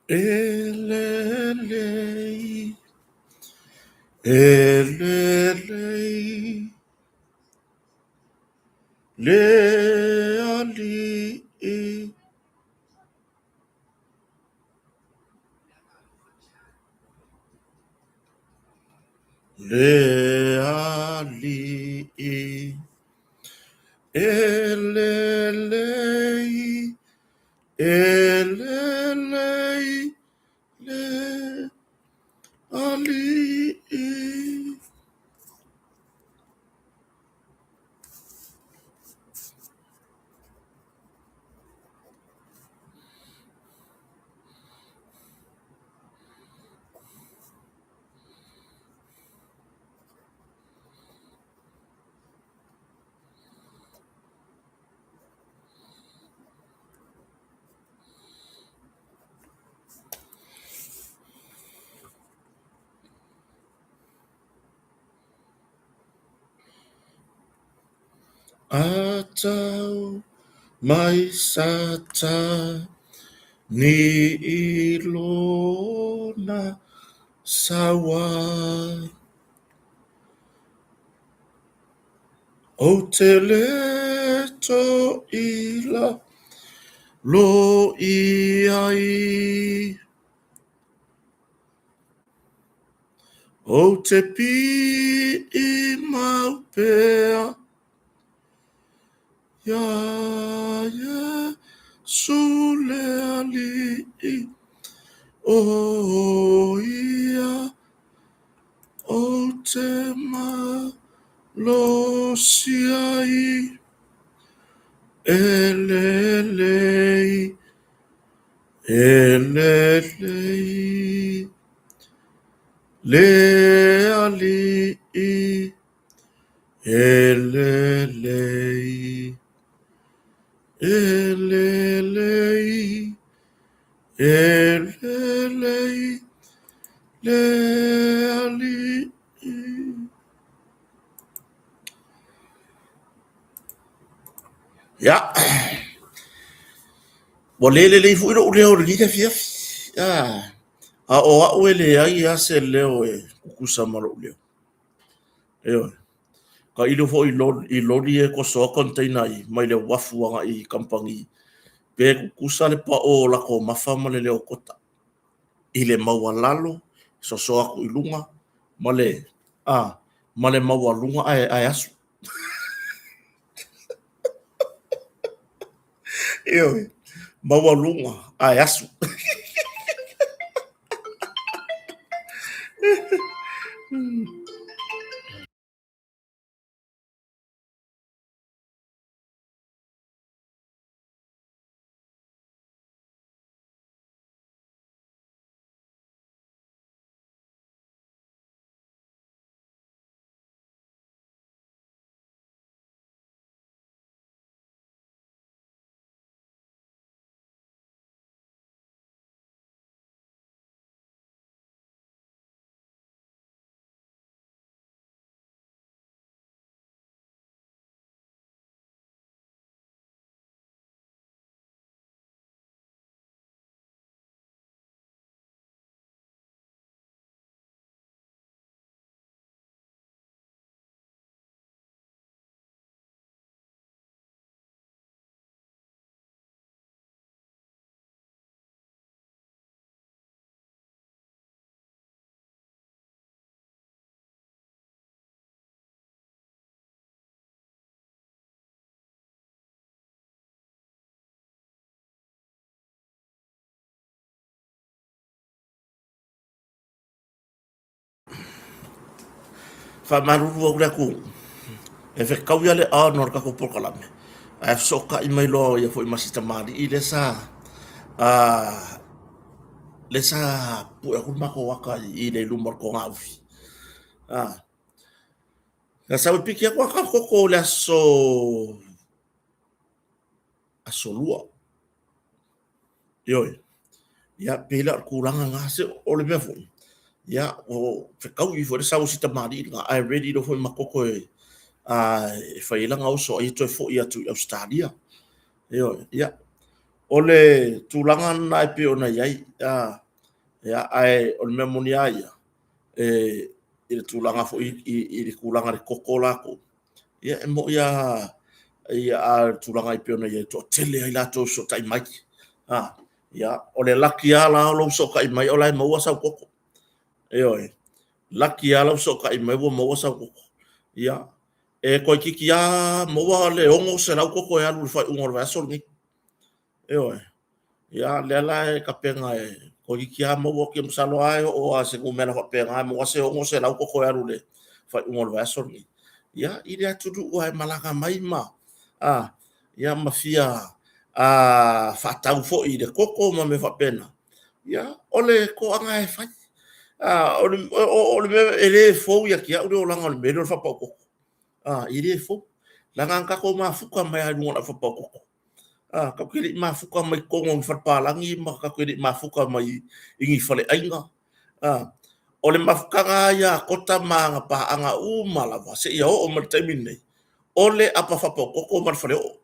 E lelei, e lelei, le Alii. Le Alii, e lelei, e lelei, le Alii. Atau mai Satani i lona saua. Ou te le toila lo i ai. Ou te pii mau pea iā Iesu le Alii, o ia ou te malosi ai, e lelei, e lelei, le Alii, e lelei, e lelei, e lelei, le Alii. Ia, ua le lelei foi lou leo i lenei afiafi. A o au e leai lava se leo e tutusa ma lou leo. Ioe. Tailo foi i loli ia e tosoa container mai le uafu agai i kamupani, pe tutusa le pao o latou mafa ma le leo o Kota i le maualalo, soso atu i luga ma le, ma le maualuga ae asu. Ioe, maualuga ae asu. Faamalulu atu le atunuu, e fetaui lava le on o le tatou polokalame, ae fesootai mai loa ia foi ma si tamalii lea sa lea sa pue atu le matou ata i le luma o le togaufi. Na sau e piki atu ata koko i le aso aso lua. Ioe. Ia, pei la o le tulaga lena, se o le mea foi, ia, o fetaui foi le sau o si tamalii lena, ae ready loa foi ma koko e, e fai ai lana oso a ia toe foi atu i Ausetalia. Ioe, ia. O le tulaga lena e pei ona i ai, ia, ae o le mea moni lava ia, e, i le tulaga foi i le tulaga i le koko latou, ia e moni lava ia a le tulaga e pei ona i ai, toatele ai latou e fesootai mai. Ia, o le laki lava la o lou fesootai mai o la e maua sau koko. Ioe, laki lava lou fesootai mai ua maua sau koko. Ia, e toeitiiti lava maua le 600 koko e alu i le faaiuga o le vaiaso lenei. Ioe. Ia, lea la e tapena e toeitiiti lava maua, ou te masalo lava e oo lava i se numera faapena e maua se 600 koko e alu i le faaiuga o le vaiaso lenei. Ia, i le atunuu lava e malaga mai ma, a, ia ma fia faatau foi i le koko ma mea faapena, ia, o le toaga lava e fai. O le mea e le fou ia te au le olaga o le mea lea o le faapau koko. E le fou. Leaga na tatou mafuta mai lava i luga o le au faapau koko. Tatou te le i mafuta mai totonu o ni fale palagi ma tatou te le i mafuta mai i ni faleaiga. O le mafutaga lava ia a Kota ma ana paaga uma lava seia oo mai i le taimi lenei, o le apa faapau koko ma le faleoo.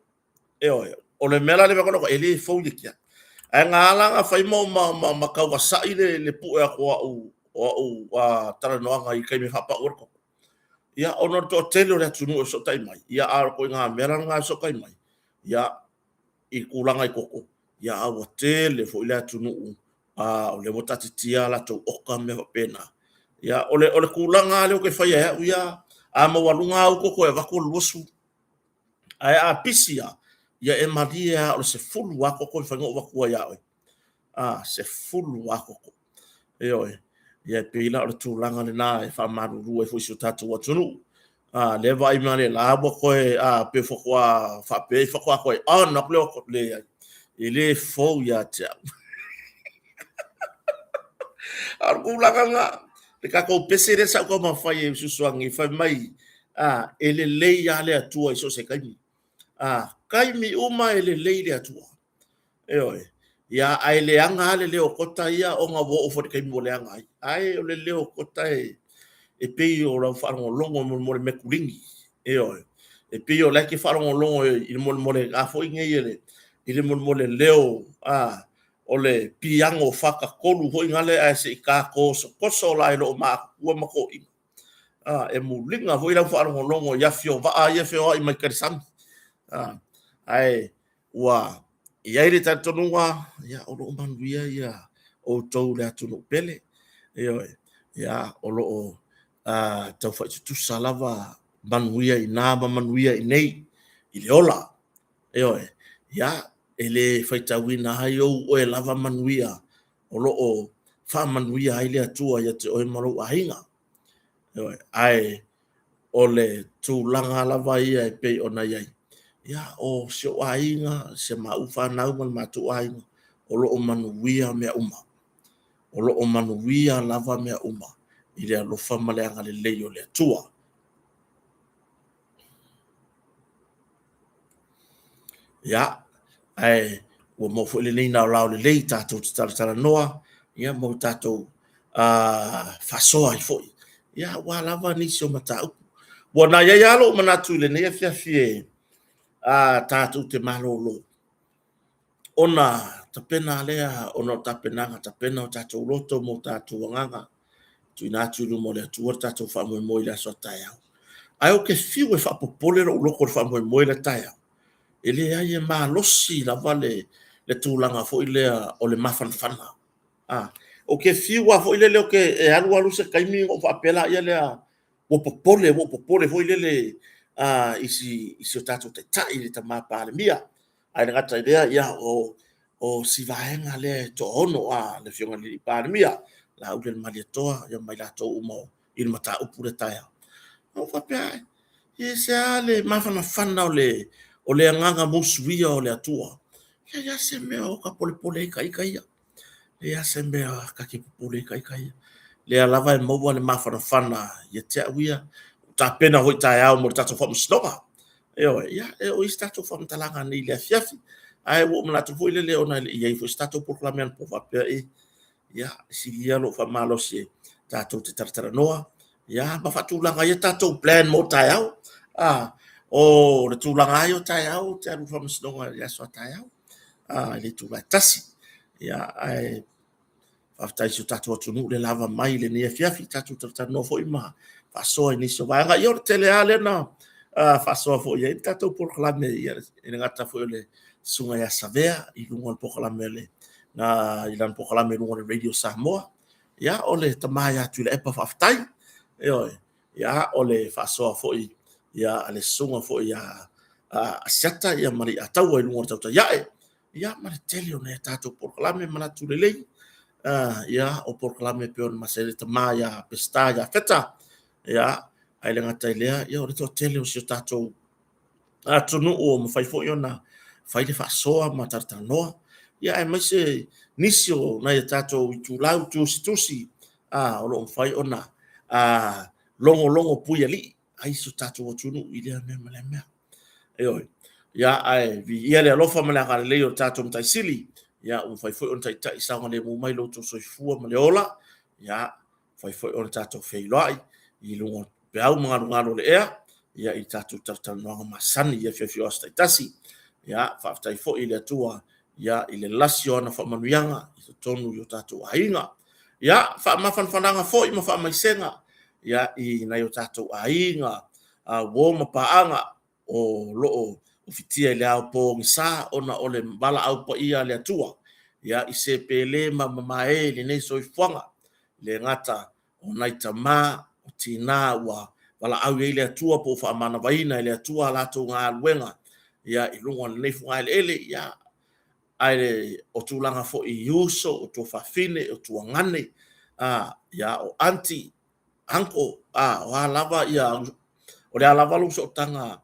Ioe. O le mea la lea e fai atu ai, e le fou ia te au. Ae na ala ona fai ma tau vasai le pue atu o au talanoaga i le taimi e faapau ai le koko, ia ona o le toatele o le atunuu e fesootai mai, ia a o le ituaiga mea la lena e fesootai mai, ia, i tulaga i koko, ia a ua tele foi le atunuu o lea ua taatitia a latou oka ma mea faapena. Ia, o le tulaga lava lea ou te faia e au ia, a maualuga lava ou koko e avatu o le 20. Ae a pisi lava, ia e malie lava o le 10 lava koko e mafai ona ou avatua ia oe. A, 10 lava koko. Ioe. Ia e pei la o le tulaga lena e faamalulu ai foi i si o tatou atunuu. A, lea e vaai mai o la ua toe, a, pei faatoa faapea faatoa toe on atu le, leai, e le fou ia te au. A o le tulaga lena, le tatou pese lea sa ou taumafai e fesoasoani fai mai, a, e lelei lava le Atua i so o se taimi. A, taimi uma e lelei le Atua. Ioe. Ia, ae leaga lava le leo o Kota ia ona ua oo foi i le taimi ua leaga ai. Ae o le leo o Kota e pei o lau faalogologo mo le metuligi. Ioe. E pei o la e te faalogologo i le molemole a foi nei i le molemole leo a o le piano fatatolu foi nale ae se i ta tosotoso la i loo matutua ma toeaiina. E muliga foi lau faalogologo i afi o vaa ia e feoai mai tai i le sami. Ae ua i ai le talitonuga, ia, o lo o manuia ia outou le atunuu pele. Ioe, ia, o lo o taufai tutusa lava manuia i ina ma manuia i inei i le ola. Ioe, ia, e le faitauina ai ou oe lava manuia o lo o faamanuia ai le Atua ia te oe ma lou aiga. Ioe, ae o le tulaga lava ia e pei ona i ai, ia, o si ou aiga, si a maua fanau ma le matou aiga, o lo o manuia mea uma. O lo o manuia lava mea uma i le alofa ma le agalelei o le Atua. Ia, ae ua maua foi lenei laolao lelei tatou te talatalanoa, ia, ma ua tatou faasoa ai foi, ia, aua lava nisi o mataupu. Ua na i ai lava lou manatu i lenei afiafi e tatou te malolo, ona tapena lea, ona o tapenaga, tapena o tatou loto ma o tatou agaga, tuuina atu i luma o le Atua le tatou faamoemoe i le aso a taeao. Ae ou te fiu e faapopole lou loto i le faamoemoe lea taeao, e leai e malosi lava le tulaga foi lea o le mafanafana. Ou te fiu lava foi lele e alu alu se taimi ona ou faapea lea, ua popole, ua ou popole foi lele i si o tatou Taitai le Tama Palemia. Ae le gata i lea, ia, o si vaega lea e toaono, le Afioga i le Palemia, Laaulialemalietoa ma i latou uma i le mataupu lea taeao. Ona ou faapea ane, e se a le mafanafana o le agaga musuia o le Atua? E leai lava se mea o ta polepole ai ta ita ia. E leai lava se mea ta te popole ai ta ita ia. O lea lava e maua le mafanafana ia te au ia, ua tapena foi taeao mo le tatou faamasinoga. Ioe, ia, e oo i ai se tatou faamatalaga nei i le afiafi. Ae ua ou manatu foi lele ona e le i i ai foi se tatou polokalame anapo faapea, ia, sili ia lou faamalosi tatou te talatalanoa, ia, ma faatulaga ai a tatou plan mo taeao. O le tulaga lava ia o taeao ou te alu i le faamasinoga i le aso a taeao. i le itula e 1. Ia, ae faafetai i si o tatou atunuu le lava mai i lenei afiafi, tatou talatalanoa foi ma faasoa i nisi o vaega. Ia, o le tele lava lea na faasoa foi i ai le tatou polokalame, ia, e le gata foi o le Susuga ia Savea i luga o le polokalame a le, i lana polokalame i luga o le Radio Samoa. Ia, o le tama ia Tuilaepa faafetai. Ioe. Ia, o le faasoa foi ia a le susuga foi ia Asiata ia ma le Iataua i luga o le tautai ae. Ia, ma le tele o nai a tatou polokalame manatu lelei. Ia, o polokalame pei ona masani ai le tama ia Peseta ia Feta. Ia, ae le gata i lea, ia o le toatele o si o tatou atunuu ua mafai foi ona fai le faasoa ma talatalanoa, ia aemaise nisi o nai a tatou itulau tusitusi o lo o mafai ona logologo puialii ai si o tatou atunuu i lea mea ma lea mea. Ioe. Ia, ae viia le alofa ma le agalelei o le tatou Matai Sili, ia ua mafai foi ona taitai saogalemu mai lo outou soifua ma le ola, ia mafai foi ona tatou feiloai i luga o peau ma galugalu o le ea, ia i tatou talatalanoaga masani i afiafi o aso taitasi. Ia, faafetai foi i le Atua, ia, i le lasi o ana faamanuiaga i totonu i o tatou aiga. Ia, faamafanafanaga foi ma faamaisega, ia, i nai o tatou aiga, uo ma paaga o lo o ofitia i le ao pogisa ona o le valaau paia a le Atua, ia, i se pele ma mamae i lenei soifuaga, le gata o nai tama, o tina ua valaau i ai le Atua po ua faamanavaina e le Atua a latou galuega, ia, i luga o lenei fogaeleele, ia, ae o tulaga foi i uso, o tuafafine, o tuagane, ia, o aunty, uncle, o a lava ia, o le a lava lou sootaga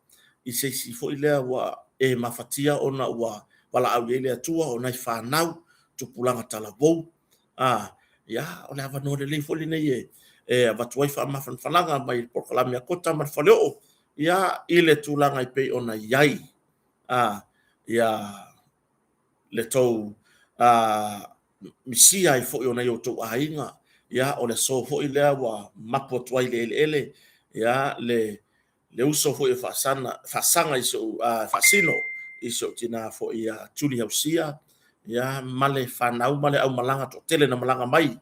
i se isi foi lea ua e mafatia ona ua valaau i ai le Atua, o nai fanau, tupulaga talavou, ia, o le avanoa lelei foi lenei e avatu ai faamafanafanaga mai le polokalame a Kota ma le Faleoo, ia, i le tulaga e pei ona i ai, ia, le tou misia ai foi o nai o outou aiga, ia, o le aso foi lea ua mapu atu ai i le eleele, ia, le uso foi e faasaga i si ou, faasino i si ou tina foi ia Julie Hausia, ia, ma le fanau ma le aumalaga toatele na malaga mai,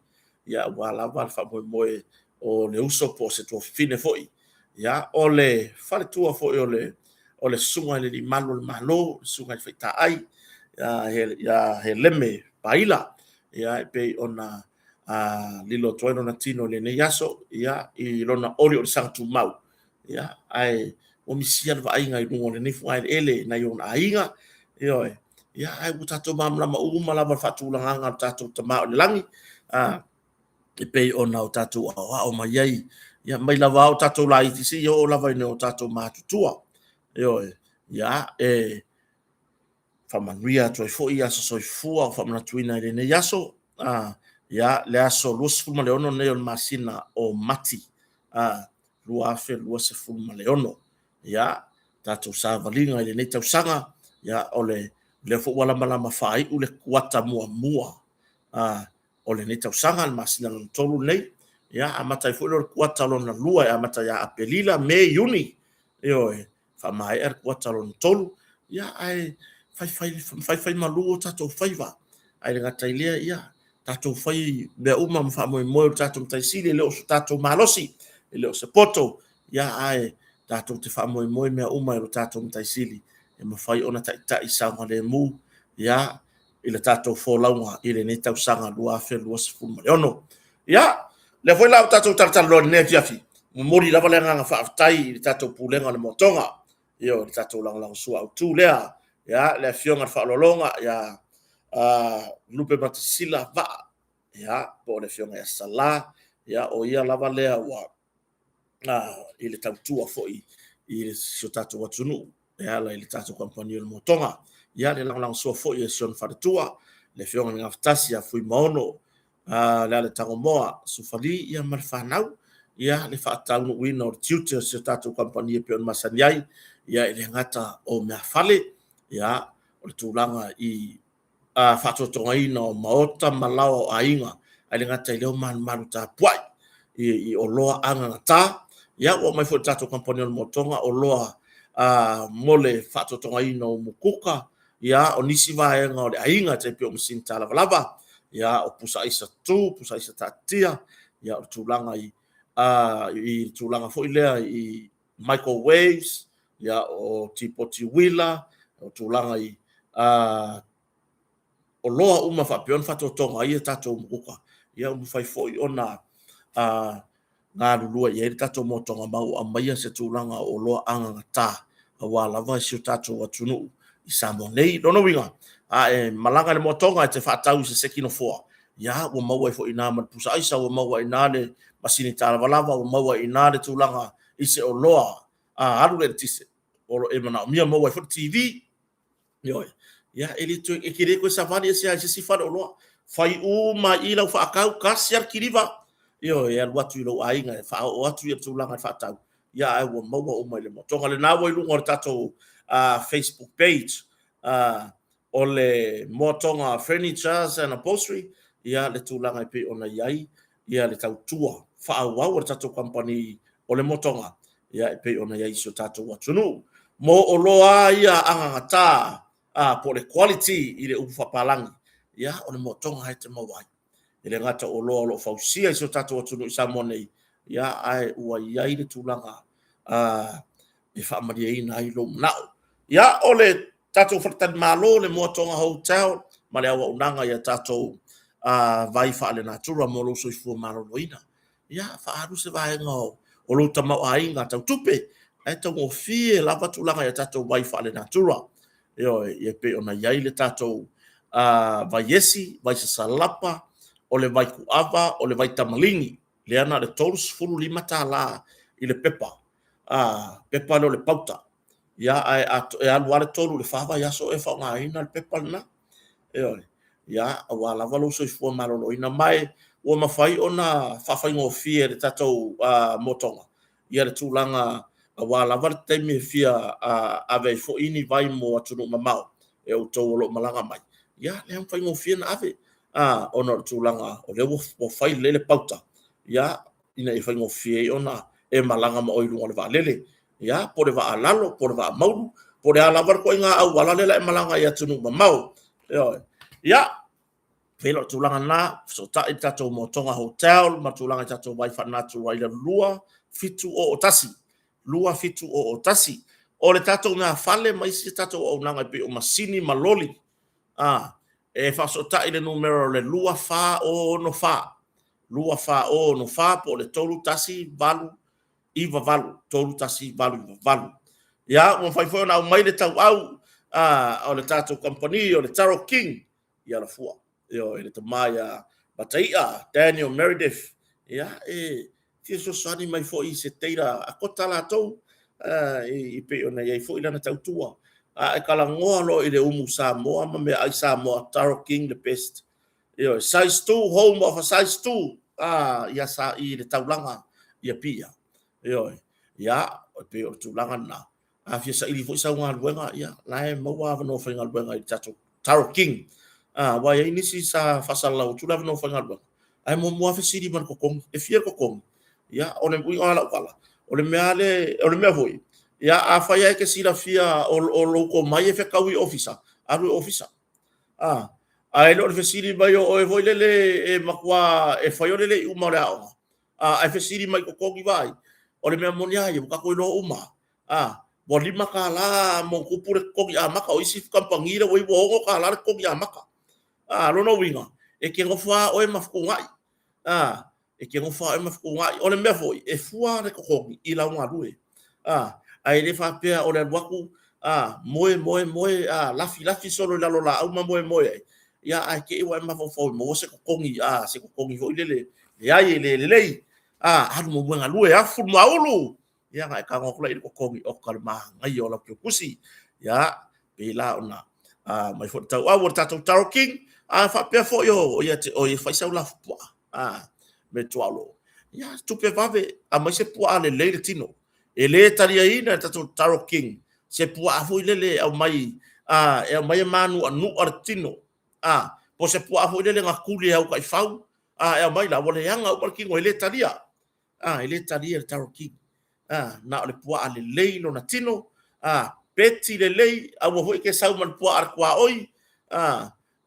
ia, aua lava le faamoemoe o le uso po o se tuafafine foi, ia, o le faletua foi o le susuga i le Alii Malu o le Malo, le susuga i le Faitaai, ia Heleme Paila, ia, e pei ona lilo atu ai lona tino i lenei aso, ia, i lona oliolisaga tumau, ia, ae ua misia le vaaiga i luga o lenei fogaeleele i nai ona aiga, ioe, ia, ae ua tatou malamalama uma lava i le faatulagaga o le tatou Tama o i le lagi, e pei ona o tatou aoao mai ai, ia, mai lava o tatou laiti seia oo lava ina o tatou matutua, ioe, ia, e faamanuia atu ai foi aso soifua o faamanatuina i lenei aso, ia, le aso 26 lenei o le masina o Mati, 2026. Ia, tatou savaliga i lenei tausaga, ia, o lea foi ua lamalama faaiu le kuata muamua o lenei tausaga, le masina lona tolu lenei, ia, amata ai foi lea o le kuata lona lua e amata ia Aperila, Me, Iuni, ioe, faamaea le kuata lona tolu, ia, ae faifai malu o tatou faiva, ae le gata i lea, ia, tatou fai mea uma ma faamoemoe o le tatou Matai Sili, e le o so tatou malosi, e le o se poto, ia, ae tatou te faamoemoe mea uma i lo tatou Matai Sili, e mafai ona taitai saogalemu, ia, i le tatou folauga i lenei tausaga 2026. Ia, lea foi la ua tatou talatalanoa i lenei afiafi, momoli lava le agaga faafetai i le tatou Pulega o le Moatoga, ia, o le tatou lagolagosua autu lea, ia, le Afioga i le Faaaloaloga ia Lupematasila Vaa, ia, po o le Afioga ia Sala, ia, o ia lava lea ua i le tautua foi i si o tatou atunuu e ala i le tatou kamupani o le Motoga. Ia, le lagolagosua foi a si ona faletua, le Afioga i le Gafatasi ia Fuimaono Lealetagomoa Sufali, ia, ma le fanau, ia, le faataunuuina o le tiute o si o tatou kamupani e pei ona masani ai, ia, e le gata o meafale, ia, o le tulaga i faatotogaina o maota ma laoa o aiga, ae le gata i lea o malumalu tapuai i oloa agagata. Ia, ua aumai foi e le tatou kamupani o le Motoga oloa mo le faatotogaina o umukuka. Ia, o nisi vaega o le aiga e tai pei o masini talavalava, ia, o pusa aisa tu, pusa aisa taatia, ia, o le tulaga i, i le tulaga foi lea i microwaves, ia, o tipoti uila, o tulaga i oloa uma faapea ona faatotoga ai a tatou mukuka, ia ua mafai foi ona galulue i ai le tatou motoga ma ua aumaia se tulaga o oloa agagata aua lava si o tatou atunuu i Samoa nei. Lona uiga, a e malaga i le moatoga e te faatau i se seki nofoa, ia ua maua ai foi i ina ma le pusa aisa, ua maua ai i ina le masini talavalava, ua maua ai i ina le tulaga i se oloa a alu le eletise o lo o e manaomia, maua ai foi le TV. Ioe. Ia, e le toe, e te le toe savali ese lava i se isi faleoloa. Fai uma i i lau faatau, tasi lava le kiliva. Ioe, e alu atu i lou aiga e faaoo atu ia tulaga e faatau. Ia, ae ua maua uma i le motoga. Lena ua i luga o le tatou Facebook page o le Moatoga Furnitures and Upholstery, ia le tulaga e pei ona i ai ia le tautua faaauau a le tatou kamupani o le Motoga, ia e pei ona i ai i si o tatou atunuu. Mo oloa ia agagata a po o le quality i le upu faapalagi, ia o le Motoga e te maua ai. E le gata o oloa o lo o fausia i si o tatou atunuu i Samoa nei, ia ae ua i ai le tulaga e faamalieina ai lou manao. Ia o le tatou faletalimalo, le Moatoga Hotel ma le auaunaga i a tatou vai faalenatura mo lou soifua maloloina. Ia, faaalu se vaega o lou tamaoaiga tau tupe, ae taugofie lava tulaga i a tatou vai faalenatura. Ioe, ia pei ona i ai le tatou vaiesi, vai sasalapa, o le vai kuava, o le vai tamaligi, lea na o le $35 i le pepa, pepa lea o le pauta. Ia, ae e alu lava le 3 i le 4 vaiaso o e faaaogaina le pepa lena. Ioe. Ia, aua lava lou soifua maloloina. Ma e ua mafai ona faafaigofie e le tatou motoga ia le tulaga aua lava le taimi e fia ave ai foi ni vai mo atunuu mamao e outou o lo o malaga mai. Ia, lea ua faigofie ona ave, ona o le tulaga o lea ua fai lelei le pauta, ia, ina ia faigofie ai ona e malaga ma oe i luga o le vaalele, ia, po o le vaa lalo, po o le vaa maulu, po o le a lava le ituaiga auala lea o le a e malaga ai i atunuu mamao. Ioe. Ia, pei o le tulaga lena, fesootai le tatou Motoga Hotel ma tulaga i tatou vai faanatura i le 2701. 2701. O le tatou meafale ma isi tatou auaunaga e pei o masini ma loli, e faasootai le numera o le 2464, 2464 po o le 318 98, 3188. Ia, ua mafai foi ona aumai le tauau o le tatou kamupani o le Taro King i Alafua. Ioe, le tama ia Mataia, Daniel Meredith, ia, e fia fesoasoani mai foi i se teila a kota latou, i pei ona i ai foi lana tautua. A e talanoa loa i le umu Samoa ma meaai Samoa, Taro King the best. Ioe, size 2, home of a size 2, ia sa i le taulaga i Apia. Ioe, ia, e pei o le tulaga lena. A fia saili foi sau galuega, ia, la e maua avanoa faigaluega i le tatou Taro King. Aua e i ai nisi sa faasalalau atu le avanoa faigaluega, ae muamua lava fesili ma le totogi. E fia le totogi? Ia, o le uiga o lau tala, o le mea le, o le mea foi, ia, afai lava e te silafia o lou tomai e fetaui i ofisa, alu i ofisa. Ae le o le fesili mai o oe foi lele e matua e fai o le le iuma o le aoga, ae fesili mai totogi vaai. O le mea moni lava ia, ua tatou iloa uma, ua $5 ma ona tupu le totogi amata, o isi kamupani la ua i ai ua $6 le totogi amata. Lona uiga, e te nofo lava oe ma fetuunai. E te nofo lava oe ma fetuunai. O le mea foi, e fua le totogi i lau galue. Ae le faapea o le alu atu, moe, moe, moe, lafi, lafi solo i lalo o laau ma moemoe ai, ia ae te i ua e mafaufau e maua se totogi, se totogi foi lele, leai e le lelei. Alu muamua e galue, afu le muaulu. Ia ona e tago atu lea i le totogi, oka le manaia o lau teutusi. Ia, pei la ona mai foi le tauau o le tatou Taro King, a faapea foi o ia te oe e fai sau lafupuaa, me tuaolo. Ia, tupe vave, aumai se puaa lelei le tino. E le taliaina e le tatou Taro King se puaa foi lele e aumai, e aumai e manuanua le tino. Po o se puaa foi lele na tuli e au taifau, e aumai la, ua leaga uma le tino, e le talia. E le talia le Taro King. Na o le puaa lelei lona tino, Peti lelei, aua foi ke sau ma le puaa a le tuaoi,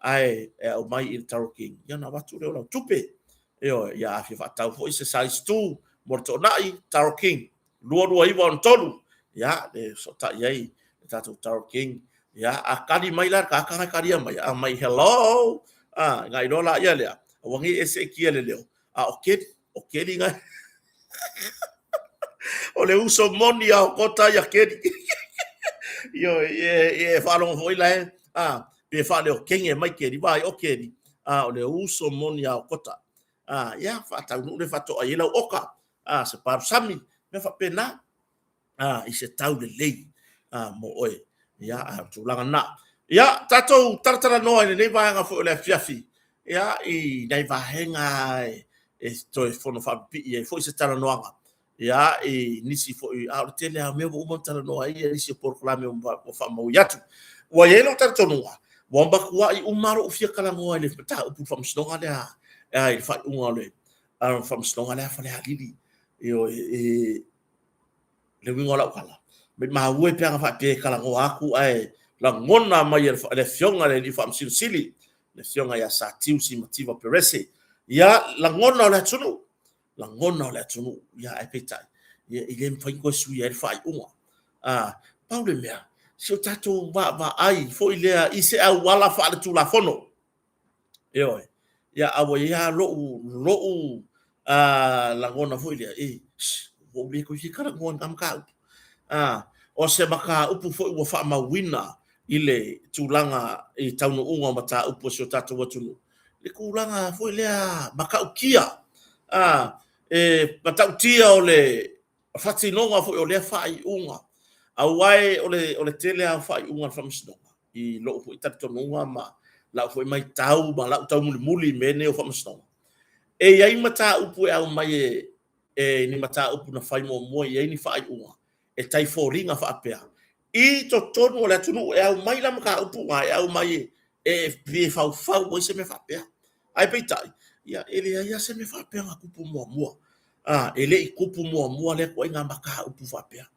ae e aumai i le Taro King, ia ona avatu lea o lau tupe. Ioe, ia a fia faatau foi se size 2 mo le toonai, Taro King, 22963, ia, e fesootai ai le tatou Taro King. Ia, a kali mai la le tagata na e kalia mai, a mai hello, a, na iloa laia lea, aua ne i e seetia le leo, a o Keli, o Keli na o le uso moni a o kota ia Keli. Ioe, e, e faalogo foi la e, a, pe faaleokege mai Keli, vai o Keli, a, o le uso moni a o kota. A, ia, faataunuu le faatoa i ai lau oka, a, se palusami, mea faapena. A, i se tau lelei a, mo oe. Ia, a, o tulaga na. Ia, tatou talatalanoa i lenei vaega foi o le afiafi, ia, i nai vaega e, e toe fono faapipii ai foi se talanoaga. Ia, i nisi foi, a o le tele lava o mea ua uma ona talanoa ai ia nisi o polokalame ua faamaui atu. Ua i ai lou talitonuga, ua matuai uma lou fia talanoa i le mataupu i le faamasinoga lea, i le faaiuga o le faamasinoga lea a Falealili. Ioe, e, le uiga o lau tala, maumau e pe ana faapea e talanoa atu ae lagona mai e le Afioga i le Alii Faamasino Sili, le Afioga ia Satiu Simativa Perese, ia lagona o le atunuu, lagona o le atunuu, ia ae peitai, ia e le mafai ona toe suia ai le faaiuga. A, pau le mea, si o tatou vaavaai foi lea i se auala faaletulafono. Ioe. Ia, a ua i ai lava lo'u, lo'u lagona foi lea, e, sh, ua ou le toe fia talanoa i lena mataupu. O se mataupu foi ua faamauina i le tulaga i taunuuga o mataupu a si o tatou atunuu, le tulaga foi lea matautia, e matautia o le faatinoga foi o lea faaiuga, aua o le tele lava o faaiuga a le Faamasinoga, i lou foi talitonuga ma lau foi maitau ma lau taumulimuli i mea nei o faamasinoga, e i ai mataupu e aumai e, e ni mataupu na fai muamua e i ai ni faaiuga e tai foliga faapea i totonu o le atunuu e aumai la mataupu na e aumai e e faufau ai se mea faapea. Ae peitai, ia e leai lava se mea faapea na tupu muamua. A, e le i tupu muamua lea ituaiga mataupu faapea.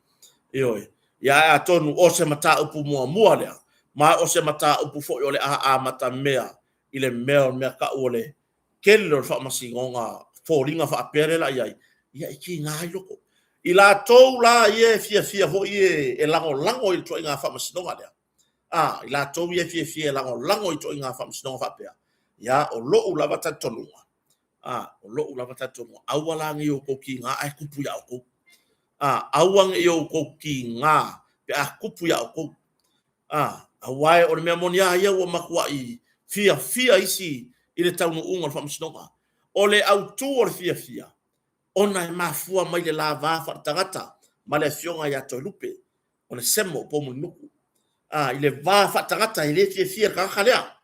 Ioe. Ia ae atonu o se mataupu muamua lea, ma o se mataupu foi o le a amatamea i le mea o le mea tau o le tele o le faamasinoga foliga faapea lea la i ai, ia e tiga ai loko. I latou la ia e fiafia foi e, e lagolago i le ituaiga faamasinoga lea, a, i latou ia e fiafia e lagolago i ituaiga faamasinoga faapea, ia, o lou lava talitonuga, a, o lou lava talitonuga, aua la ne i outou tiga ae tupu ia outou. A, aua ne i outou tiga pe a tupu ia outou. A, aua o le mea moni lava ia ua matuai fiafia isi i le taunuuga o le faamasinoga. O le autu o le fiafia, ona e mafua mai le lava faaletagata ma le afioga ia Toelupe, o le Semo o Poumulinuku. A, i le va faatagata e le fiafia le tagata lea.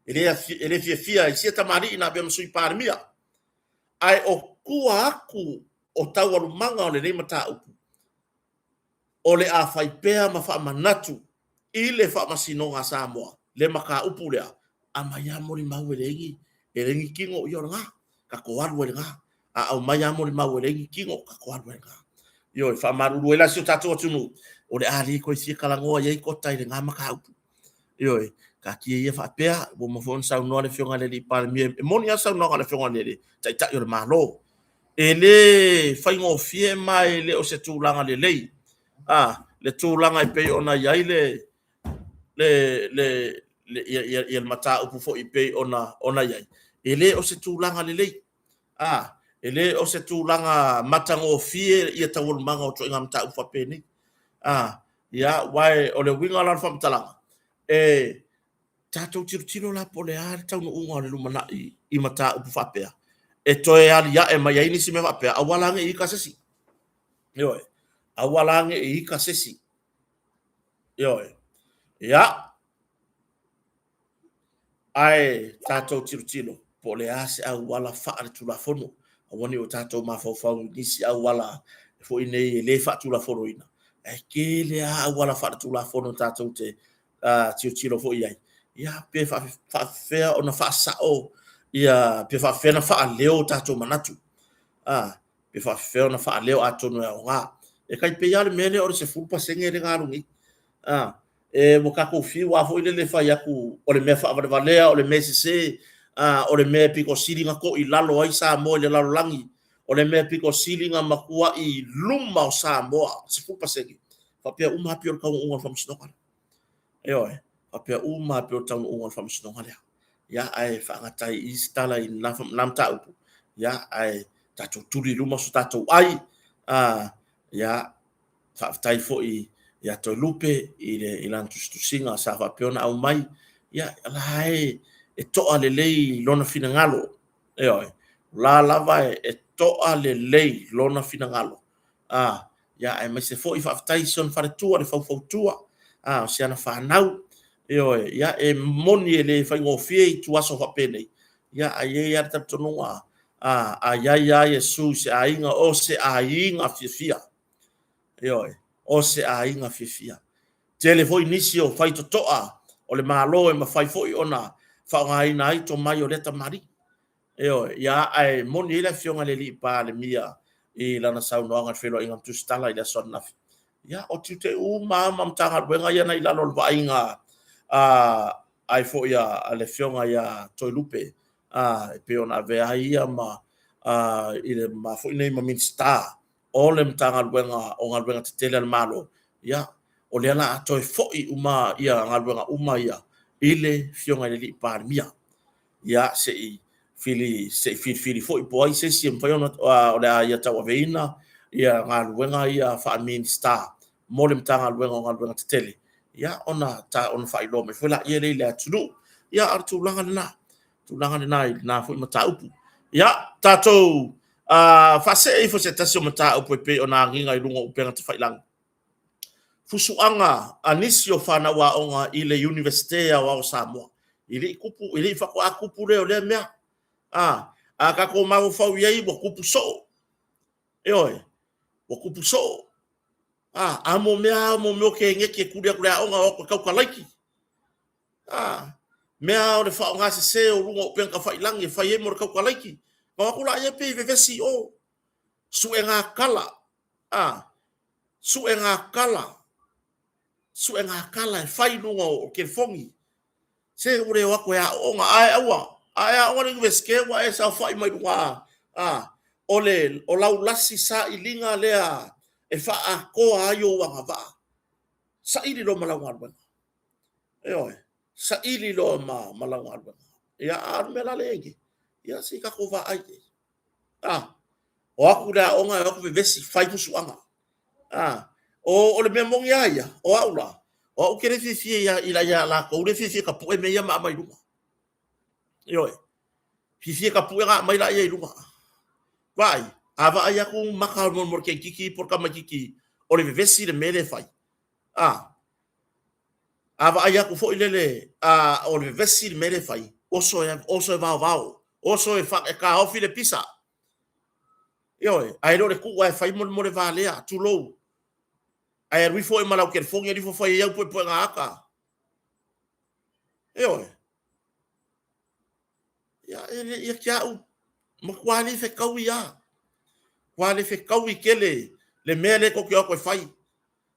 E le, e le fiafia i sia tamalii na avea ma sui Palemia. Ae o tua atu o taualumaga o lenei mataupu, o le a fai pea ma faamanatu i le Faamasinoga a Samoa le mataupu lea, aumai lava molimau e leai ni, e leai ni tino, ia o lena, tatou alu ai i lena. A aumai lava molimau e leai ni tino, tatou alu ai i lena. Ioe, faamalulu ai la si o tatou atunuu, o le a le toe fia talanoa i ai Kota i lena mataupu. Ioe, taatia ia faapea, ua uma foi ona saunoa le Afioga i le Alii Palemia, e moni lava le saunoaga a le Afioga i le Taitai o le Malo, e le faigofie ma e le o se tulaga lelei, a, le tulaga e pei ona i ai le, le, le, le, ia, ia, ia le mataupu foi e pei ona, ona i ai, e le o se tulaga lelei, a, e le o se tulaga matagofie ia taualumaga o ituaiga mataupu faapenei. A, ia, aua o le uiga la o le faamatalaga, e tatou tilotilo la po o le a le taunuuga o le lumanai i mataupu faapea, e toe aliae mai ai nisi mea faapea, aua la ne i ita se isi. Ioe, aua la ne i ita se isi. Ioe. Ia, ae tatou tilotilo po o le a se auala faaletulafono, aua ne i o tatou mafaufau i nisi auala foi nei e le faatulafonoina, ae tele lava auala faaletulafono tatou te tilotilo foi i ai, ia pe faapefea ona faasao, ia pe faapefea ona faaleo o tatou manatu, pe faapefea ona faaleo atonu e aoga. E tai pei lava le mea lea o le 10% lea na alu nei. A, e ua tatou fiu lava foi lele e fai atu o le mea faavalevalea, o le mea sese, a, o le mea e pito sili ona toilalo ai Samoa i le lalolagi, o le mea e pito sili ona matuai luma o Samoa, 10%. Faapea uma lava pei o le taunuuga o le faamasinoga lea. Ioe, faapea uma lava pei o le taunuuga o le faamasinoga lea. Ia, ae faagata ai i i se tala i lena mataupu, ia, ae tatou tuli i luma so tatou ai. Ia, faafetai foi ia Toelupe i lana tusitusiga sa faapea ona aumai. Ia, o la e to'a lelei lona finagalo. Ioe, o la lava e to'a lelei lona finagalo. A, ia, aemaise foi faafetai i si ona faletua, le faufautua, a, o si ana fanau. Ioe, ia, e moni e le faigofie ituaso faapenei, ia, ae i ai lava le talitonuga, a i ai lava Iesu i se aiga, o se aiga fiafia. Ioe, o se aiga fiafia. Tele foi nisi o faitotoa o le Malo e mafai foi ona faaaogaina ai tomai o lea tamalii. Ioe, ia, ae moni ai le afioga i le alii Palemia i lana saunoaga i le feiloaiga ma Tusitala i le aso ananafi. Ia, o tiute uma lava ma Matagaluega ia na i lalo o le vaaiga a ai foi a le afioga ia Toelupe, e pei ona avea ai ia ma i le ma foi nei ma Minisita o le Matagaluega o Galuega Tetele a le Malo, ia, o lea la a toe foi uma ia galuega uma ia i le afioga i le alii Palemia. Ia, se i fili, se i filifili foi po o ai se isi e mafai ona, o le a ia tauaveina ia galuega ia faa-Minisita mo le Matagaluega o Galuega Tetele, ia, ona faailoa mai foi laia lea i le atunuu. Ia, a o le tulaga lena, tulaga lena i lena foi mataupu. Ia, tatou faasee ifo se tasi o mataupu e pei ona agiga i luga o upega tafailagi. Fusuaga a nisi o fanau aoga i le Iunivesite Aoao o Samoa. E le i tupu, e le i faatoa tupu lea o lea mea. A tatou mafaufau i ai ua tupu soo. Ioe, ua tupu soo. A mo mea lava, mo mea o keneti e tuli atu i le aoga o atu e tautalaiki. A, mea lava o le faaaoga sese o luga o upega tafailagi e fai ai mo le tautalaiki. Na o atu laia pei e vevesi i o. Suega tala, a, suega tala, suega tala e fai i luga o telefoni. Se ua le o atu e aooga, ae aua, a e aoga i le Iunivesite ua e saofai mai luga, a, o le, o lau lasi sailiga lea e faaatoa ai ou agavaa. Saili loa ma lau galuega. Ioe, saili loa ma lau galuega. Ia, a o le mea la lea e i ai nei, ia se i tatou vaai i ai. A, o atu i le aoga e o atu vevesi, fai fusuaga. A, o le mea moni lava ia, o au la, o au ou te le fiafia ia ia latou lea e fiafia e tapue mea ia ma aumai i luga. Ioe, fiafia e tapue ona aumai laia i luga. Vaai, a vaai atu maka mo le teikitii po o le tamaitiiti o le vevesi le mea lea e fai. A, a vaai atu foi lele a o le vevesi le mea lea e fai, oso e, oso e vaovao, oso e, fa, e taofi le pisa. Ioe, ae le o le tuu lava e fai molemole valea, tulou. Ae alu ifo oe ma lau telefoni alu ifo fai ai au puepuega ata. Ioe. Ia, e le, ia te au, matua le fetaui lava. Matua le fetaui tele le mea lea tou te o atu e fai.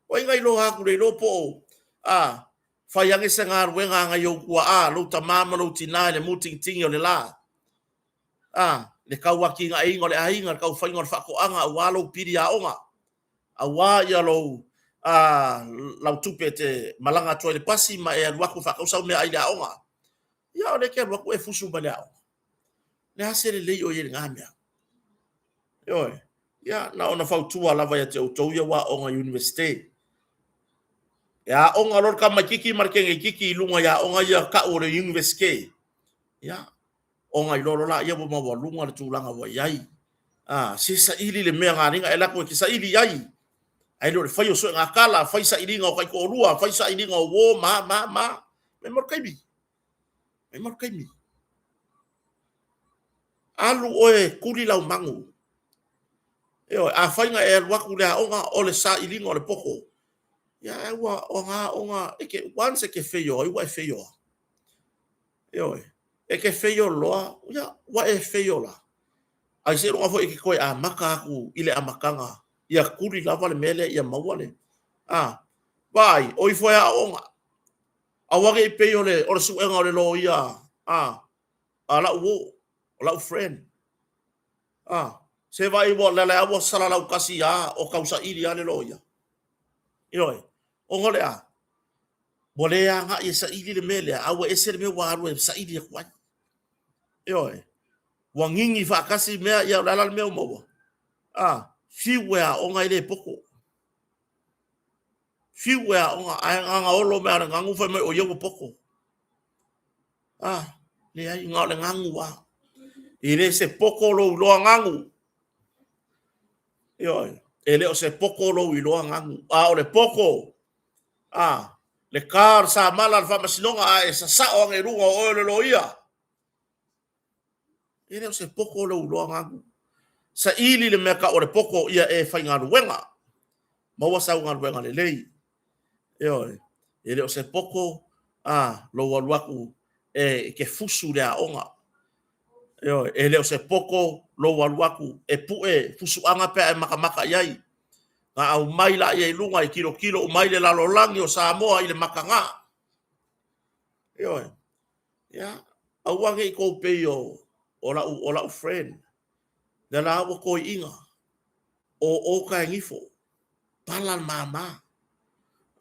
O ai na iloa atu, le iloa po o, a, fai ane se galuega a nai ou tuaa, lou tama ma lou tina i le mutingitigi o le la. A, le tau atinaeina o le aiga, le tau faiga o le faatoaga aua lou pili aoga, aua ia lou, a, lau tupe e te malaga atu ai i le pasi ma e alu atu e faatau sau meaai i le aoga. Ia, o lea e te alu atu e fusu mai le aoga. O le a se lelei o i ai i lena mea? Ioe. Ia, na ona fautua lava ia te outou ia ua aooga i Iunivesite. E aoga loa le tamaitiiti ma le teneitiiti i luga i aoga ia tau o le Iunivesite. Ia, ona iloa loa laia ua maualuga le tulaga ua i ai. A, se saili le mea na ala ai ona e alu atu e te saili i ai. Ae le o le fai o suega tala, fai sailiga o taitoalua, fai sailiga o uo ma a ma a ma a. Fai mai o le taimi. Fai mai o le taimi. Alu oe e tuli lau magu. Ioe, afai na e alu atu i le aoga o le sailiga o le poto, ia ae ua o na aoga e te, once e te feio ai ua e feio lava. Ioe, e te feio loa, ia ua e feio la. Ae seiloga foi e te toe amata atu i le amataga ia tuli lava le mea lea ia maua le, a. Vaai, o ifo e aooga. Aua ne i pei o le, o le suega o le loia a, a lau uo, o lau friend. A, se vaai ua lele a ua salalau tasi a o tausaili a le loia. Ioe, ona o le a? Ua le agai e saili le mea lea, a ua ese le mea ua alu e saili atu ai. Ioe, ua gigi faatasi mea, ia o le a la le mea ua maua? A, fiu e aoga e le poto. Fiu e aoga, ae na ona olo mai lava o le ganu fai mai o ia ua poto. A, leai, na o le ganu lava. E le se poto lou iloa ganu. Ioe, e le o se poto lou iloa ganu, a o le poto, a, le ta o le samala a le faamasinoga a e sasao ane i luga o oe o le loia. E le o se poto lou iloa ganu. Saili le mea tau o le poto ia e faigaluega. Maua sau galuega lelei. Ioe, e le o se poto a lou alu atu e te fusu i le aoga. Ioe, e le o se poto lou alu atu e pue fusuaga pe a e matamata i ai. Na aumai laia i luga e tilotilo uma ai le lalolagi o Samoa i le mataga. Ioe, ia, aua ne i tou pei o, o lau, o lau friend, lea la ua toeaina, o o taegifo, pala le mama.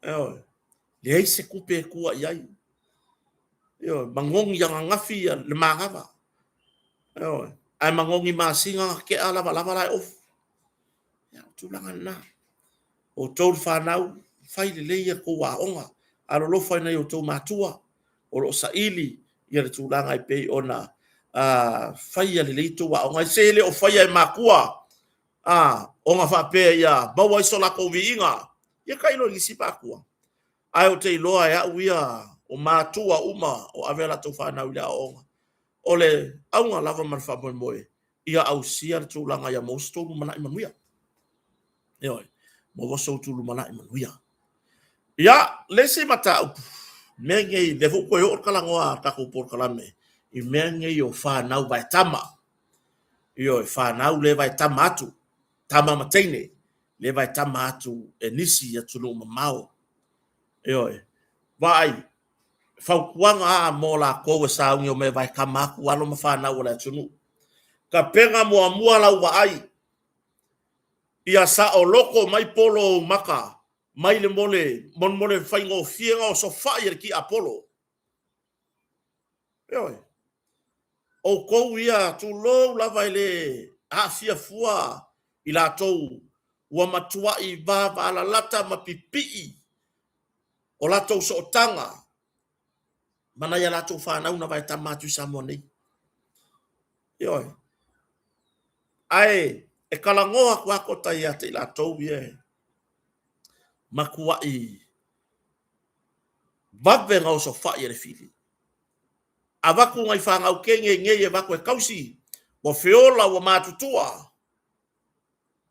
Ioe, leai se tupe e tua i ai. Ioe, manogi ananafi le manava. Ioe, ae manogi masina na tea lavalava la e ofu. Ia, o tulaga lena. Outou le fanau, fai lelei a outou aoga, alolofa i nai o outou matua o lo o saili ia le tulaga e pei ona faia lelei outou aoga. Se le o faia e matua ona faapea ia maua ai so latou viiga, ia tailo i nisi matua. Ae ou te iloa e au ia o matua uma o ave a latou fanau i le aoaoga, o le auga lava ma le faamoemoe ia ausia le tulaga ia maua so outou lumanai manuia. Ioe, maua so outou lumanai manuia. Ia, le isi mataupu, mea nei, lea foi ua toe oo le talanoa a le tatou polokalame i mea nei o fanau vaetama. Ioe, fanau le vaetama atu, tama ma teine, le vaetama atu e nisi i atunuu mamao. Ioe, vaai, fautuaga a mo latou e sauni omai e vaetama atu alo ma fanau a le atunuu. Tapena muamua lau vaai, ia saoloto mai polo o ou maka mai le mole, mole faigofie ona osofai e le tiapolo. Ioe. Outou ia, tulou lava e le aafia fua i latou ua matuai vavalalata ma pipii o latou sootaga ma nai a latou fanau na vaetama atu i Samoa nei. Ioe. Ae e talanoa atu lava tota ia te i latou ia e matuai vave ona osofai e le fili. Avatu nai fanau teine i nei e avatu e tausi, ua feola, ua matutua,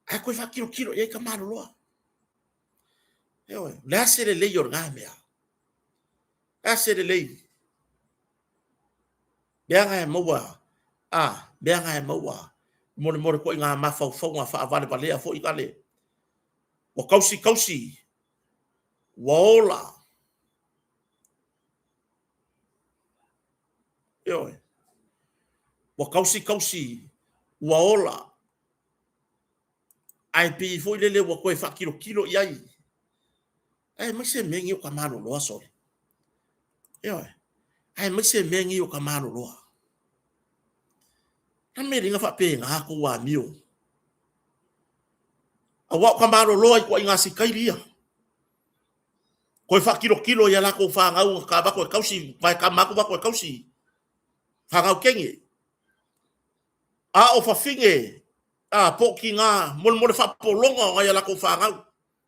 ae toe faatilotilo i ai ka maloloa. Ioe, o le a se lelei o lena mea? Le a se lelei? Mea na e maua, a, mea na e maua, molemole ituaiga mafaufauga faavalevalea foi nale, ua tausi tausi, ua ola. Ioe. Ua tausi tausi, ua ola. Ae pei foi lele ua toe faatilotilo i ai. Aemaise mea nei o ka maloloa sole. Ioe. Aemaise mea nei o ka maloloa. Na mea liga faapena kou amio. Aua o ka maloloa i tuaiga sikaili ia. Toe faatilotilo i a latou fanau ka avatu e tausi, vaetama atu avatu e tausi. Fanau teine. A o fafine, a po o tina, molemole faapopologa o nai a latou fanau,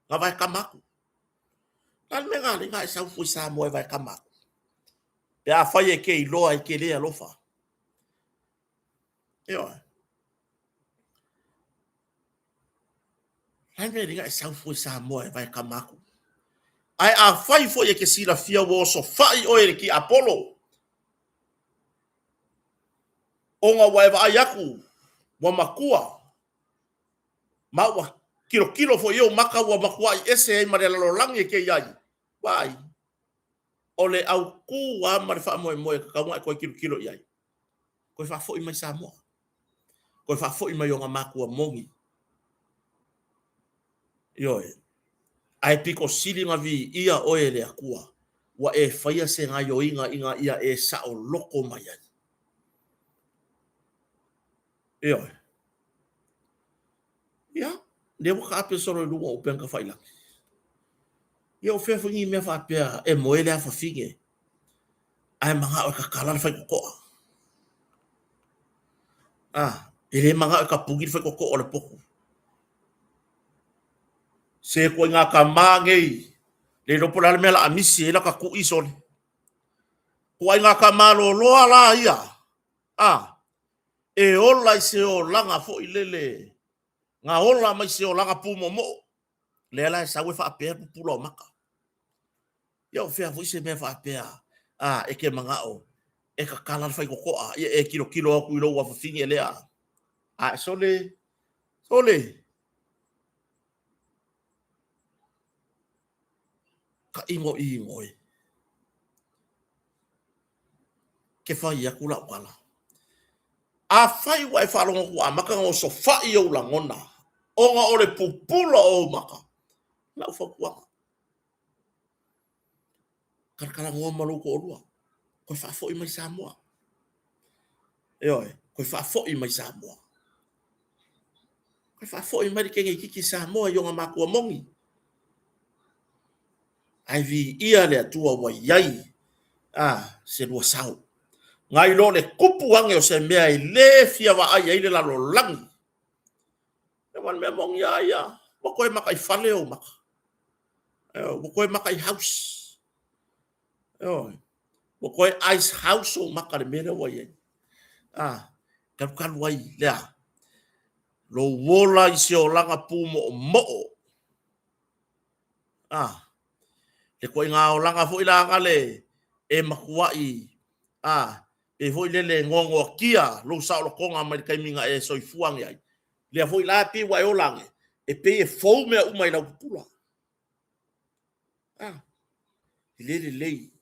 na vaetama atu. A le mea na alai na e sau fua i Samoa e vaetama atu? Pe afai e te iloa e te le alofa. Ioe. A le mea na e sau fua i Samoa e vaetama atu? Ae afai foi e te silafia ua osofai oe e le tiapolo, ona ua e vaai atu ua matua ma ua tilotilo foi i ou maka ua matuai ese ai ma le lalolagi e te i ai. Vaai, o le autū lava ma le faamoemoe e tatau ona e toe tilotilo i ai, toe faafoi mai Samoa, toe faafoi mai ona matua moni. Ioe. Ae pito sili ona viia oe e le Atua, ua e faia se gaioiga ina ia e saoloto mai ai. Ioe. Ia, lea ua taape solo i luga o upega tafailagi. Ia o fea foi ni mea faapea e moe le afafine ae manao e tatala le faitotoa. A, e le manao e tapuni le faitotoa o le potu. Se ituaiga tama nei, le iloa po o le a le mea o le a misi ai lata tui sole. Ituaiga tama loloa la ia, a, e ola i se olaga foi lele, na ola mai se olaga pūmoomoo, lea la e sau e faapea le pupula o maka. Ia o fea foi se mea faapea, a, e te manao e tatala le faitotoa, ia e tilotilo atu i lou afafine lea, a, sole, sole, tainoino e. Ke fai atu lau tala. Afai ua e faalogo atu ua amata ona osofai ou lagona ona o le pupula o ou maka, lau fautuaga, talatalanoa ma lou toalua, toe faafoi mai Samoa. Ioe, toe faafoi mai Samoa. Toe faafoi mai le teineitiiti Samoa i ona matua moni. Ae viia le Atua ua i ai a se lua sao. Nai lo le tupu ane o se mea e le fia vaai ai le lalolagi. Aua o le mea moni lava ia, ua toe mataifale ou maka. Ua toe matai house. Ua toe ice house ou maka i le mea lea ua i ai. Talutalu ai lea, lou ola i se olaga pūmoomoo. Le ituaiga olaga foi la gale e matuai, pei foi lele e noanoatia lou saolotoga mai le taimi na e soifua ane ai. Lea foi la pei ua e ola ane, e pei e fou mea uma i lau pupula. A, e le lelei.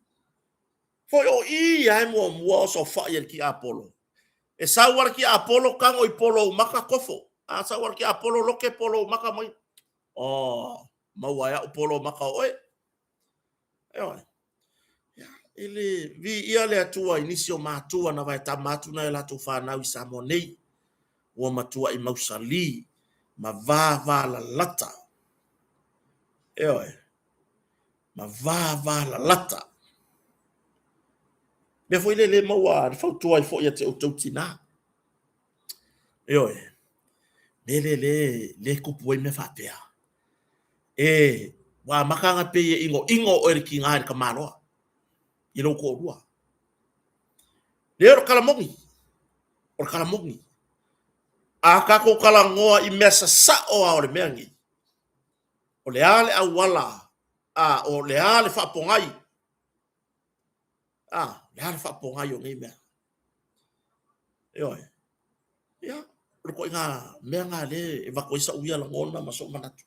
Foi o i lava e muamua osofai e le tiapolo. E sau lava le tiapolo tago i polo o ou maka tofo. A sau lava le tiapolo lote polo o ou maka mai. Oh, maua e au polo o maka o oe. Ioe. E le viia le Atua i nisi o matua na vaetama atu nai a latou fanau i Samoa nei, ua matuai mausali ma vavalalata. Ioe, ma vavalalata. Mea foi lea le maua le fautua ai foi ia te outou tinā. Ioe, mea lea le, le tupu ai mea faapea. E, ua amata ona pei e inoino oe le tiga i le tamaloa, i lou toalua. Lea o le tala moni, o le tala moni. A tatou talanoa i mea sasao lava o le mea lenei, o le a le auala, a, o le a le faapogai, a, o le a le faapogai o nei mea. Ioe. Ia, o le ituaiga mea lena lea e avatu ai sau ia lagona ma sou manatu.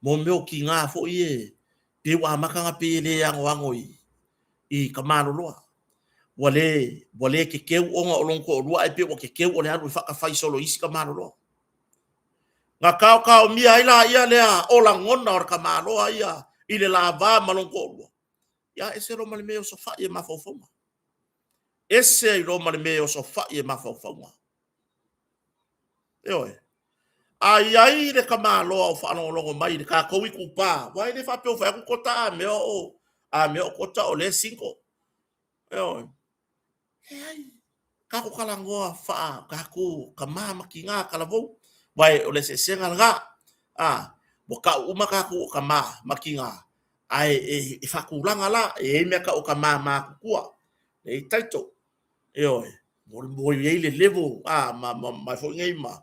Mo mea o tiga foi e pei ua amata ona pei e le anoano i ka maloloa. Ua le, ua le kekeu ona o lona toalua ae pei ua kekeu o le alu e faatafai solo i isi tamaloloa. Na taotaomia ai laia lea o lagona o le tamaloa ia i le lava ma lona toalua. Ia, ese loa ma le mea e osofai e mafaufauga. Ese ai loa ma le mea e osofai e mafaufauga. Ioe. A i ai le tamaloa o faalogologo mai i le tatou itupa, aua e le faapea ua fai atu kota a mea o, a mea o kota o lea e single. Ioe. Leai. Tatou talanoa faa tatou tama ma tina talavou, aua o le eseesega lena. A, ua tau uma tatou o tama ma tina, ae e faatulaga la, e i ai mea tau o tama matutua, e i ai title. Ioe, ua i ai le level a, ma, ma, ma foi nei ma,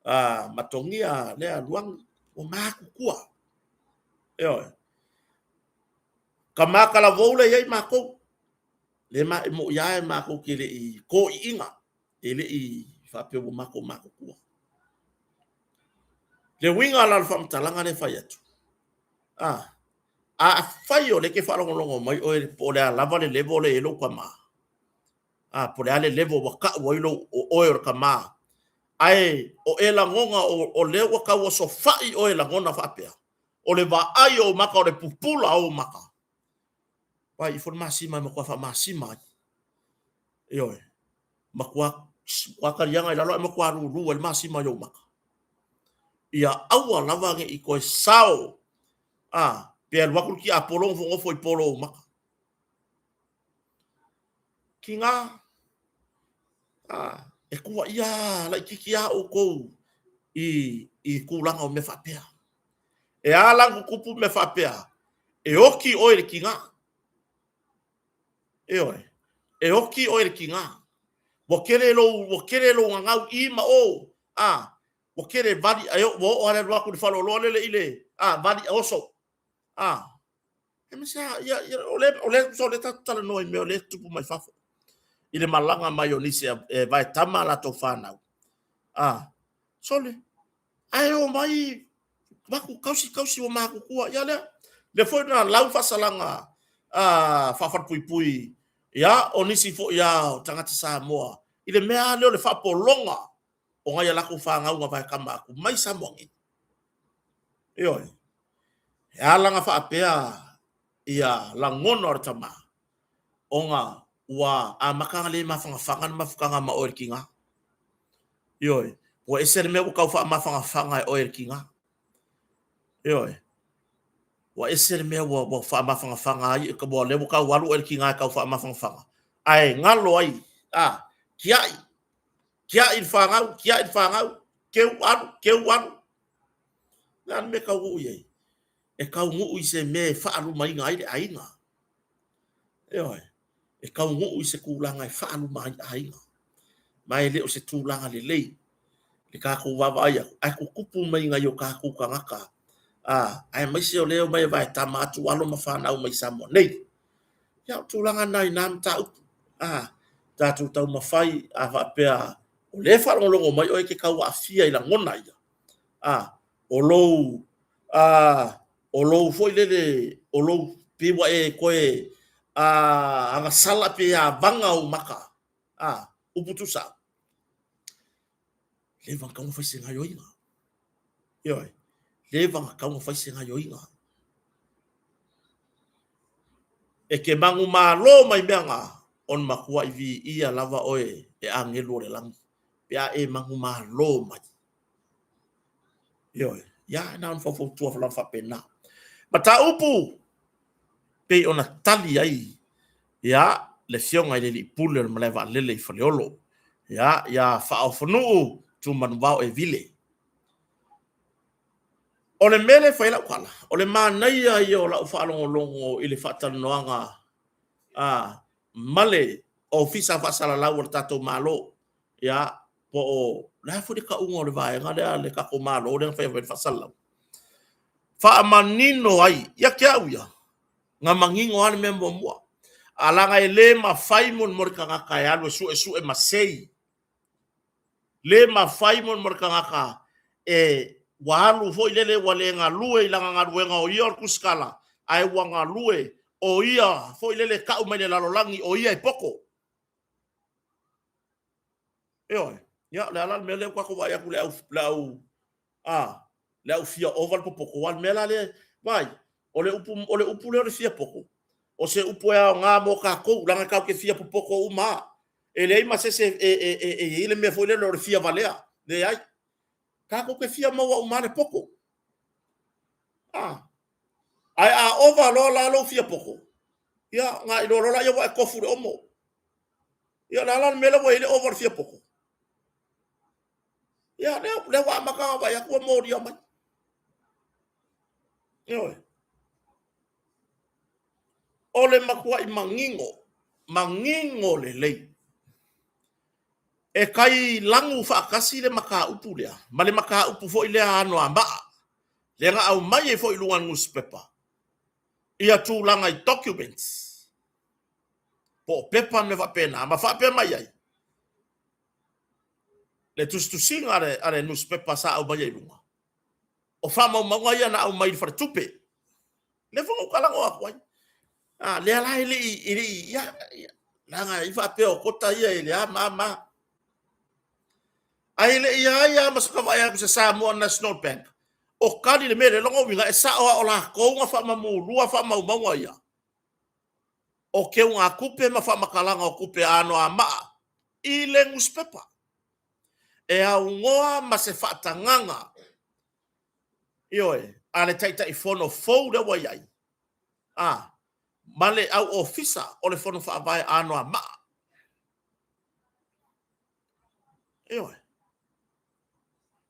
a, ma togia lea Luagi, ua matutua. Ioe. Tama talavou lea e i ai matou, le ma, e moi lava e matou te le i toiina, e le i faapea ua matou matutua. Le uiga la o le faamatalaga lea e fai atu, a, Afai o lea e te faalogologo mai oe po o le a lava le level o lea e i ai lou tama, a, po o le a le level ua tau ai lou, o oe o le tama, ae o e lagona o lea ua tau osofai oe i lagona faapea, o le vaai o ou maka, o le pupula o ou maka, vaai ifo le masima e matua faamasima ai. Ioe. Matua, matua taliaga i lalo ae matua lulu ai le masima i ou maka. Ia aua lava ne i toe sao, a, pe alu atu le tiapolo nofonofo i polo o ou maka. Tiga, a, e tuuaia laitiiti lava outou i, i tulaga o mea faapea. E a la ona tutupu mea faapea, e oti oe i le tiga. Ioe, e oti oe i le tiga. Ua tele lou, ua tele lou gagau i ma o, a, ua tele vali, ae ua oo lava le alu atu i le faleoloa lele i le, a, vali, oso, a. Ia, ia, o lea, o lea, o lea tatou te talanoa i mea o lea e tutupu mai fafo, i le malaga mai o nisi e vaetama a latou fanau, a, sole, ae omai avatu tausi tausi ua matutua. Ia lea, lea foi na lau faasalaga a faafalepuipui ia o nisi foi a o tagata Samoa i le mea lea o le faapologa o nai a latou fanau na vaetama atu mai Samoa nei. Ioe. E ala ona faapea ia lagona o le tama ona ua amata ona le mafanafana le mafutaga ma oe i le tiga. Ioe, ua ese le mea ua tau faamafanafana e oe i le tiga. Ioe, ua ese le mea ua, ua faamafanafana ai, ua lea ua tau alu oe i le tiga e tau faamafanafana, ae galo ai, a, tiai, tiai le fanau, tiai le fanau, teu alu, teu alu. O le a le mea e taunuu i ai? E taunuu i se mea e faalumaina ai le aiga. Ioe, e taunuu i se tulaga e faaluma ai aiga. Ma e le o se tulaga lelei le tatou vaavaai atu, ae tutupu mai nai o tatou tagata, a, aemaise o lea e omai e vaetama atu alo ma fanau mai Samoa nei. Ia, o tulaga na i na mataupu, a, tatou taumafai a faapea o lea e faalogologo mai oe e te tau aafia i lagona ia, a, o lou, a, o lou foi lele, o lou, pei ua e toe agasala pe avaga ou maka, a, upu tuusao, leva ona tatau ona fai se gaoioiga. Ioe, leva ona tatau ona fai se gaoioiga. E te manumalo mai mea na, ona matuai viia lava oe e agelu o le lagi, pe a e manumalo mai. Ioe, ia na ona faufautua lava faapena. Mataupu pei ona tali ai ia le afioga i le alii pule o le malae vaalele i Faleolo, ia ia Faaofonuu Tumanuvao Evile. O le mea lea e fai ai lau tala, o le manaia ia o lau faalogologo i le faatalanoaga a ma le Ofisa Faasalalau o le tatou Malo, ia po o le a foi le tauga o le vaega lea a le tatou Malo lea na fai ai le faasalalau, faamanino ai ia te au ia, na manino lava le mea muamua. A leaga e le mafai mo le tagata e alu e suesue ma sei, le mafai mo le tagata e ua alu foi lele ua le galue i lana galuega o ia o le tusitala, ae ua galue o ia foi lele e tau mai le lalolagi o ia e poto. Ioe. Ia, o le a la le mea lea ua tatou vaai atu i le au, le au, a, le au fia ova le popoto. Aua o le mea la lea, vaai, o le upu, o le upu lea o le fia poto, o se upu e aoga mo tatou, leaga tatou te fia popoto uma lava. E leai ma se isi e, e, e, e, e i ai le mea foi lele o le fia valea. Leai. Tatou te fia maua uma lava le poto. A. Ae a ova loa la lou fia poto, ia, ona iloa loa lea ua e tofu i le omo. Ia o le a la le mea lea ua i ai le ova o le fia poto? Ia, lea, lea ua amata ona vaai atu ua molia mai. Ioe. O le matuai manino, manino lelei. E tai lagu faatasi le mataupu lea, ma le mataupu foi lea Anoamaa, lea na aumai ai foi i luga o le nusipepa, ia tulaga i documents, po o pepa ma mea faapena, ma faapea mai ai, le tusitusiga a le nusipepa sa aumaia i luga, o faamaumauga ia na aumai i le faletupe. Lea foi na ou talanoa atu ai. A, lea la e le i, e le i, ia, ia, leaga i faapea o kota ia e le a ma a ma a. Ae le i ai lava ma se vaai atu i se Samoa National Bank o kali le mea lea, lona uiga e sao lava o latou na faamamulua faamaumauga ia o keugatupe ma faamatalaga o tupe anoamaa i le nusipepa e aunoa ma se faatagaga, ioe, a le Taitaifono fou lea ua i ai, a, ma le au ofisa o le Fono Faavae anoamaa. Ioe.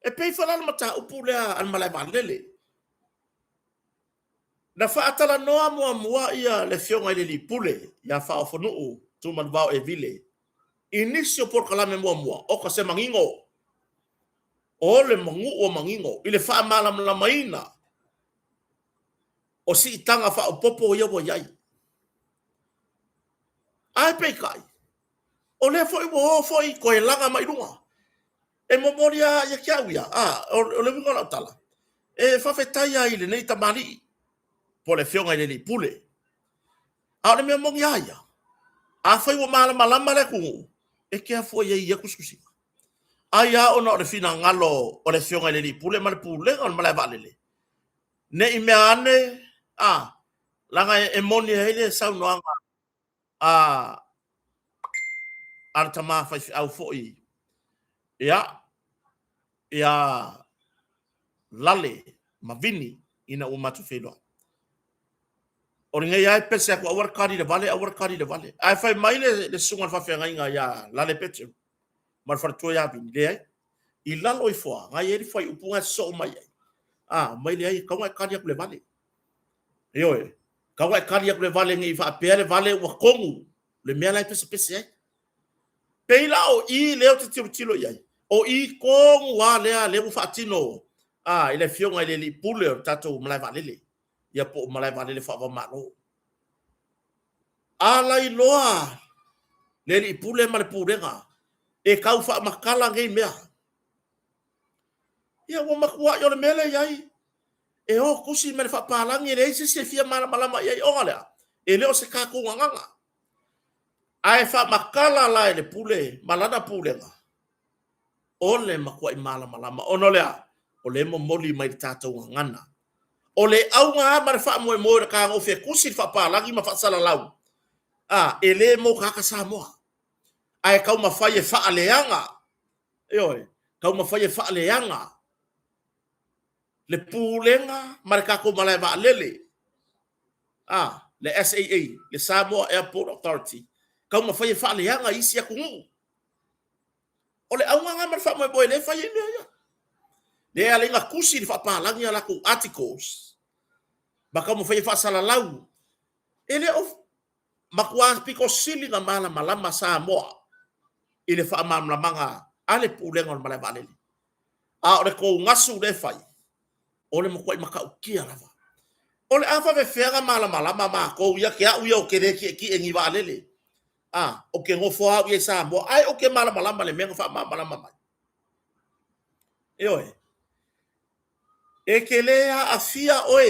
E pei foi la le mataupu lea a le malae vaalele. Na faatalanoa muamua ia le afioga i le Alii Pule ia Faaofonuu Tumanuvao Evile i nisi o polokalame muamua, oka se manino, o le manuu o manino i le faamalamalamaina o siitaga faaopoopo ia ua i ai. Ae peitai, o lea foi ua o foi toe laga mai luga. E momoli lava ia te au ia, a, o le uiga o lau tala, e faafetai lava i lenei tamalii, po o le afioga i le Alii Pule. A o le mea moni lava ia, afai ua malamalama le atunuu, e te afua i ai i ia tusitusiga. Ai lava ona o le finagalo o le afioga i le Alii Pule ma le Pulega o le Malae Vaalele, ne i mea ane, a, leaga e moni ai le saunoaga a a le tama faifeau foi, ia, ia Lale ma Vini ina ua matou feiloai. O lenei lava e pese atu, aua le kali le vale, aua le kali le vale. Ae fai mai le, le susuga i le faafeagaiga ia Lale Peteru ma le faletua ia Vini, leai, i lalo ifo lava, na i ai le fuaiupu na e sosoo mai ai. A, mai leai, e tatau ona e kali atu le vale. Ioe, tau e kali atu le vale nei faapea le vale ua tonu le mea la e pesepese ai. Pei la o i lea ou te tilotilo i ai, o i tonu lava lea lea ua faatino a i le afioga i le Alii Pule o le tatou malae vaalele, ia po o malae vaalele faava-o-Malo. A lailoa le Alii Pule ma le Pulega e tau faamatala nei mea, Ia ua matuai o le mea lea e i ai, e o tusi ma le faapalagi, e leai se isi e fia malamalama i ai, ona lea, e le o se tatou gagana. Ae faamatala la e le pule ma lana pulega, o le matuai malamalama, ona o le a? O lea e momoli mai le tatou gagana. O le auga lava ma le faamoemoe o le fetagofi e tusi le faapalagi ma faasalalau, a, e le mo tagata Samoa, ae taumafai e faaleaga Ioe, taumafai e faaleaga le pulega ma le tatou malae vaalele, a, le SAA, le Samoa Airport Authority, taumafai e faaleaga i isi atunuu. O le auga lena ma le faamoemoe lea e fai ai mea ia. Lea e ala ai ona tusi le faapalagi a latou articles ma taumafai e faasalalau. E le o matua pito sili ona malamalama Samoa i le faamalamalamaga a le Pulega o le Malae Vaalele. A o le tou gasu lea e fai, o le matuai matautia lava. O le a faapefea ona malamalama matou ia te au ia ou te le tietie i ni vaalele, a, ou te nofo lava au ia i Samoa, ae ou te malamalama i le mea na faamalamalama mai. Ioe. E te le aafia oe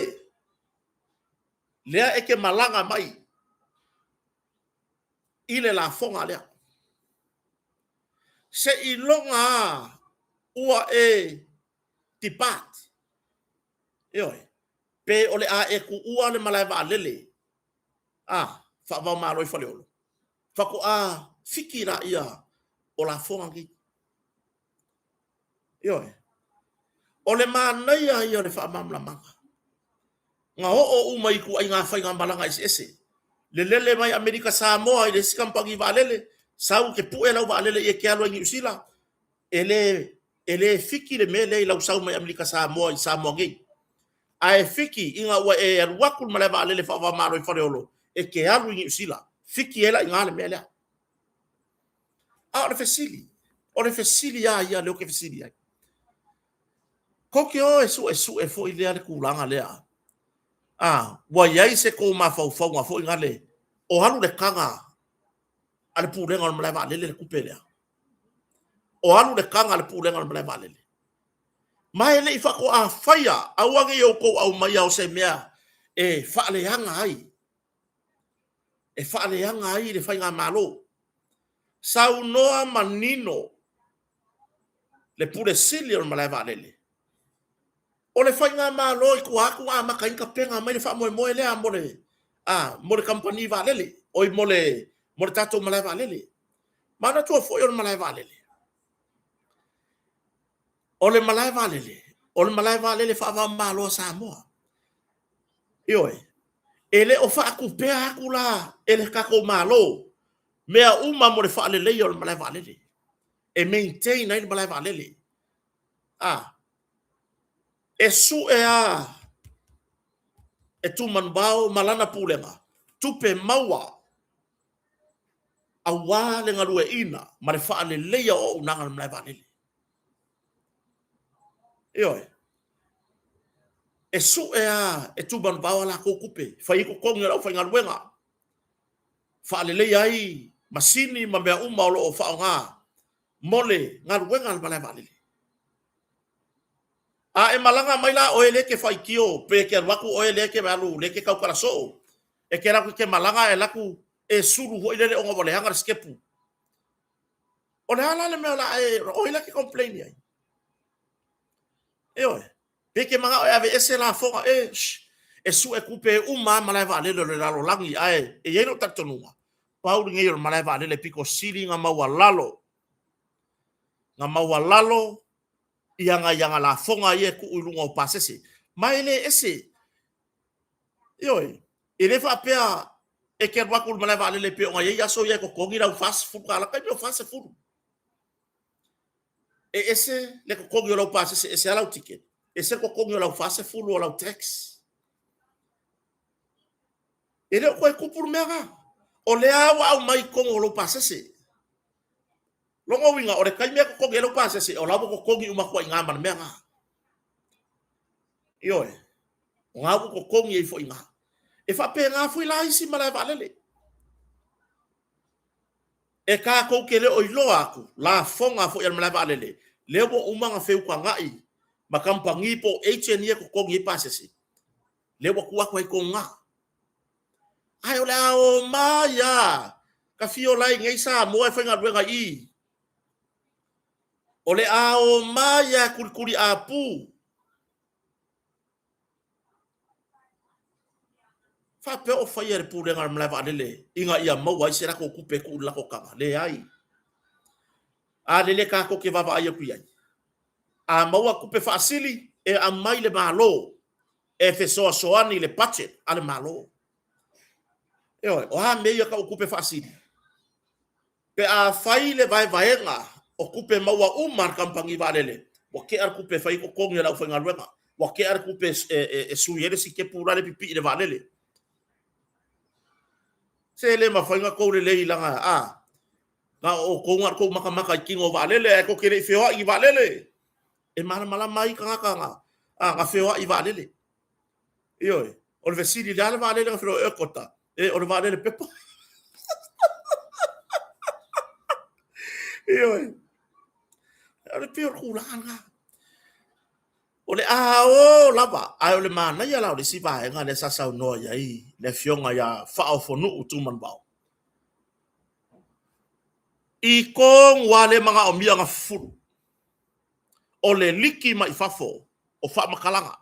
lea e te malaga mai i le lafoga lea. Seiloga lava ua e depart, ioe, pe o le a e tuua le malae vaalele a faava-o-Malo i Faleolo, faatoa fiki laia o lafoga nei. Ioe. O le manaia ia o le faamalamalamaga. Na oo uma i ituaiga faigamalaga eseese. Le lele mai Amerika Samoa i le isi kamupani vaalele, sau te pue lau vaalele ia e te alu ai i Niu Sila, e le, e le fiki le mea lea i lau sau mai Amerika Samoa i Samoa nei. Ae fiki ina ua e alu atu i le malae vaalele faava-o-Malo i Faleolo e te alu i Niu Sila, fiki ai la i ina le mea lea. A o le fesili, o le fesili lava ia lea ou te fesili ai. Tou te o e suesue foi lea le tulaga lea. A, ua i ai se tou mafaufauga foi nale, o alu le taga a le Pulega o le Malae Vaalele le tupe lea. O alu le taga a le Pulega o le Malae Vaalele. Ma e le i faatoa faia, aua ne i outou aumaia o se mea e faaleaga ai, e faaleaga ai le faigamalo. Saunoa manino le Pule Sili o le Malae Vaalele, o le faigamalo i tua atu na amata ai ona tapena mai le faamoemoe lea mo le, a, mo le kamupani vaalele, oi mo le, mo le tatou malae vaalele. Manatua foi o le malae vaalele, o le malae vaalele, o le malae vaalele faava-o-Malo a Samoa. Ioe, e le o faatupea atu la e le tatou Malo mea uma mo le faaleleia o le malae vaalele, e maintain ai le malae vaalele. A, e sue lava e Tumanuvao ma lana pulega tupe maua aua le galueaiina ma le faaleleia o auaunaga a le malae vaalele. Ioe. E sue lava e Tumanuvao a latou tupe, fai ai totogi o le aufaigaluega, faaleleia ai masini ma mea uma o lo o faaaoga mo le galuega a le malae vaalele. A e malaga mai la oe lea e te faitio pe e te alu atu oe lea e te alu lea e te tautala soo, e te alu atu e te malaga ae alu atu e sulu foi lele ona ua leaga le sikepu. O le a la le mea o le a e, o ai la e te complain i ai? Ioe, pe e te manao e aveese lafoga, e, shh, e sue tupe e uma lava malae vaalele o le lalolagi, ae e i ai lou talitonuga, pau lenei o le malae vaalele pito sili ona maualalo, na maualalo ia nai ana lafoga ia e tuu i luga o pasese. Ma e le ese. Ioe, e le faapea e te alu atu i le malae vaalele pei ona i ai aso ia e totogi lau $40, taimi o $40. E ese le totogi o lau pasese, ese lava lau ticket, ese le totogi o lau $40 o lau tax. E le o toe tupu le mea lena. O lea ua aumai i totonu o lou pasese. Lona uiga, o le taimi e totogi ai lau pasese, o la ua totogi uma atu ai i ina ma le mea lena. Ioe, o la ua totogi ai foi i ina. E faapena foi la isi malae vaalele. E tatou te le o iloa atu lafoga foi a le malae vaalele, lea ua uma ona feutagai ma kamupani po o agent ia e totogi ai pasese, lea ua tuu atu ai i totonu i ina. Ae o le a omai lava ta feel ai nei Samoa e faigaluega i i. O le a omai lava e tulituliapu faapea o faia e le Pulega a le Malae Vaalele ina ia maua ai se latou tupe e tuu i le latou taga? Leai. A lele tatou te vaavaai atu i ai. A maua tupe faasili, e aumai le Malo e fesoasoani i le budget a le Malo. Ioe, o a mea ia tau o tupe faasili? Pe a fai le vaevaega o tupe maua uma a le kamupani vaalele, ua tea le tupe e fai ai totogi o le aufaigaluega, ua tea le tupe e sui ai le sikepu la le pipii i le vaalele. Se le mafai ona tou lelei leaga a na o outou na o le tou matamata i tino o vaalele ae tou te le i feoai i vaalele. E malamalama ai tagata na, a, na feoai i vaalele. Ioe, o le fesili, le a le vaalele na feiloai oe Kota? E, o le vaalele pepa. Ioe, o le pei o le tulaga lena. O le a o lava, ae o le manaia la o le isi vaega lea sa saunoa i ai le afioga ia Faaofonuu Tumanuvao. I tonu lava lea e manaomia ona fufulu, o le liki mai fafo o faamatalaga.